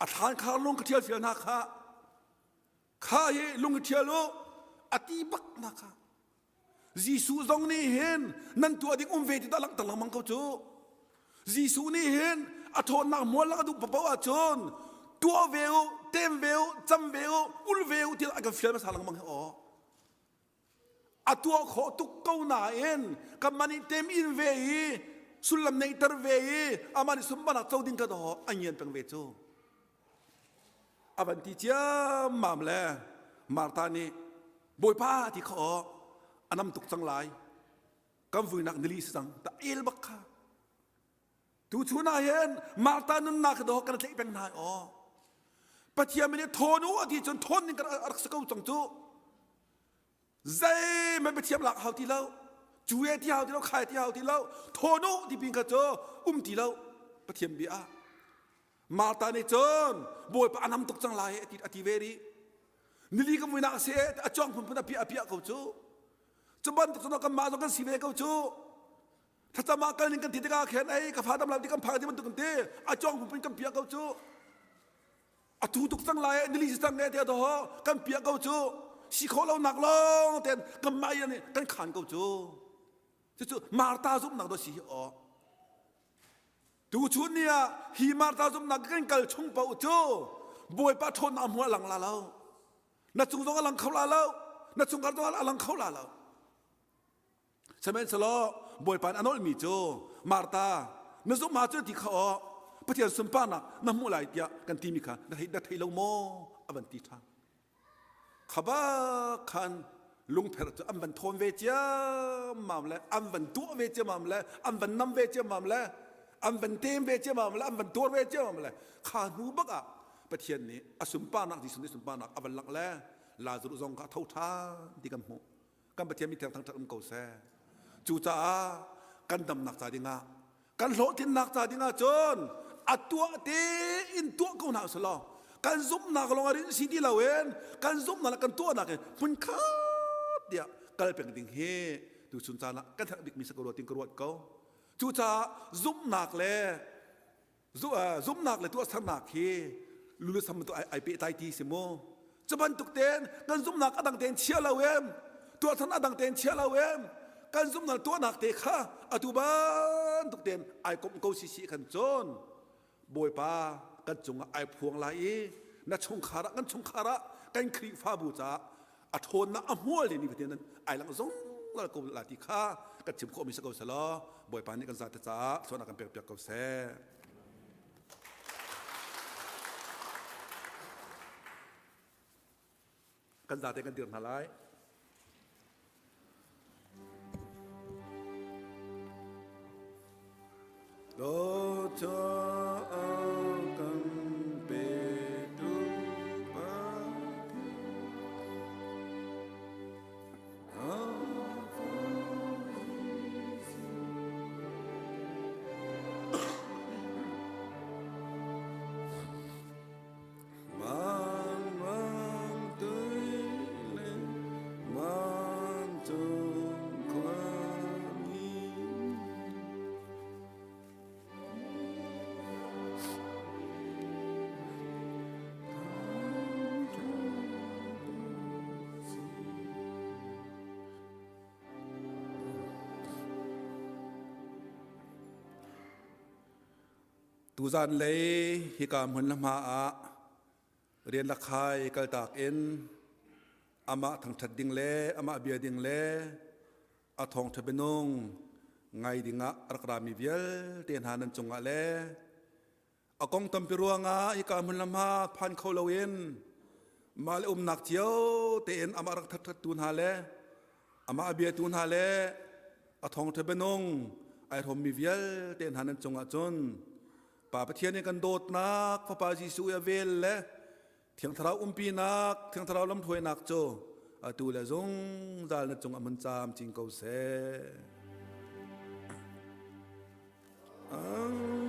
a thlan kha lung ka ṭhial fial hna kha kha hi lung i ṭhial u a ti bak hna kha Jesuh zong nih hin nan tuah ding um ve ti dah langhter lengmang ko cu. Jesuh nih hin a ṭhawnnak mual lak a duh paoh ahcun tuah ve u, tem ve u, cam ve u, ul ve u tiah a kan fial hmasa lengmang hi aw. A tuah khawh tuk ko nain kanmah nih tem in ve i sullam neihter ve i amah nih sunparnak co ding kha daw a ngian peng ve cu. A van ti ciammam le Martha nih Bawipa ti kha aw a nam tuk cang lai kan vuinak nili si cang ta el bak kha tu chun ah hin Martha nunnak dawh kan tlaih peng hna aw Pathian nih thawn u a ti cun thawn ning kan rak si ko cang cu zeihmanh Pathian lak hau ti lo cu e ti hau ti lo khai ti hau ti lo thawn u ti pin kha cu um ti lo Pathian bia ah Martha nih cun Bawipa a nam tuk cang lai a ti a ti ve rih nili ka muinak a si a cuang phunphun a piah a piah ko cu cu bantuk cun kanmah zong kan si ve ko cu thlacam ah kal ning kan ti tikah khin ei ka fa dam lo ti kan phang ti bantuk kan ti a cuang phunphun kan piah ko cu a tu tuk cang lai nili si cang e ti do kan piah ko cu si khawh lo nak lawng ten kanmah in kan khan ko cu cucu Martha zumhnak do si hi aw Tuchun ni ah hi Martha zumhnak kan kal chung paoh cu Bawipa ṭhawnnak hmu a lang la lo. Na cung zong a lang kho la lo. Na chungkhar zong a lang kho la lo. Sihmanhsehlaw Bawipa nih a nawlmi cu Martha na zumh ahcun ti kha aw Pathian sunparnak na hmuh lai tiah kan timi kha na thei, na thei lo maw a van ti ṭhan. Kha bak khan lungpher cu an van thawn ve ciammam le an van tuah ve ciammam le an van nam ve ciammam le an van tem ve ciammam le an van tuar ve ciammam le kha hnu bak ah Pathian nih a sunparnak Jesuh nih sunparnak a van langh le Lazarus zong kha a tho ṭhan ti kan hmuh. Kan Pathian mi thiang thangṭhat um ko seh. Cucaah kan damnak ca dingah kan hlawhtlinnak ca dingah cun a tuah tein tuah ko hna usih kan zumhnak lawng a rin si ti loin kan zumhnak le kan tuahnak in hmunkhat tiah kal peng ding hi tuchun caan ah kan herh bikmi si ko rua tin ka ruat ko. Cucaah zumhnak le zumhnak le tuahsernak hi lulusam bantuk ai pehtlai ti si mu cu bantuk ten kan zumhnak a dang tein chia lo em tuahsernak a dang tein chia lo em kan zumhnak tuahnak te kha atu bantuk ten ai komh ko si si khan cun bawipa kan cungah ai phuang lai i na chungkhar ah kan chungkhar ah kan Khrihfabu caah a ṭhawnnak a hmual ni fatin ai lang zungzal ko la ti kha kan chim khawhmi si ko selaw Bawipa nih kan zate caah thluachuahnak kan pekpiak ko seh. Kan zate kan dir hna lai. Dawtnak a kan petu Pathian. Tuzan lei hika hmun le hma ah rian lakhai kaltak in amah thangṭhat ding le amah bia ding le a thawngṭha bianung ngai dingah rak rami vialte hna nan cungah le a kong tampi ruangah hika hmun le hma phan kho loin mah le umnak cio tein amah rak thangṭhattu hna le amah a biatu hna le a thawngṭha bianung ai hrawmmi vialte hna nan cungah cun Pa Pathian in kan dawtnak Fapa Jesuh i a vel le Thiang Thlarau umpinak Thiang Thlarau lamhruainak cu atu le zungzal na cung a mun camcin ko seh. Amen.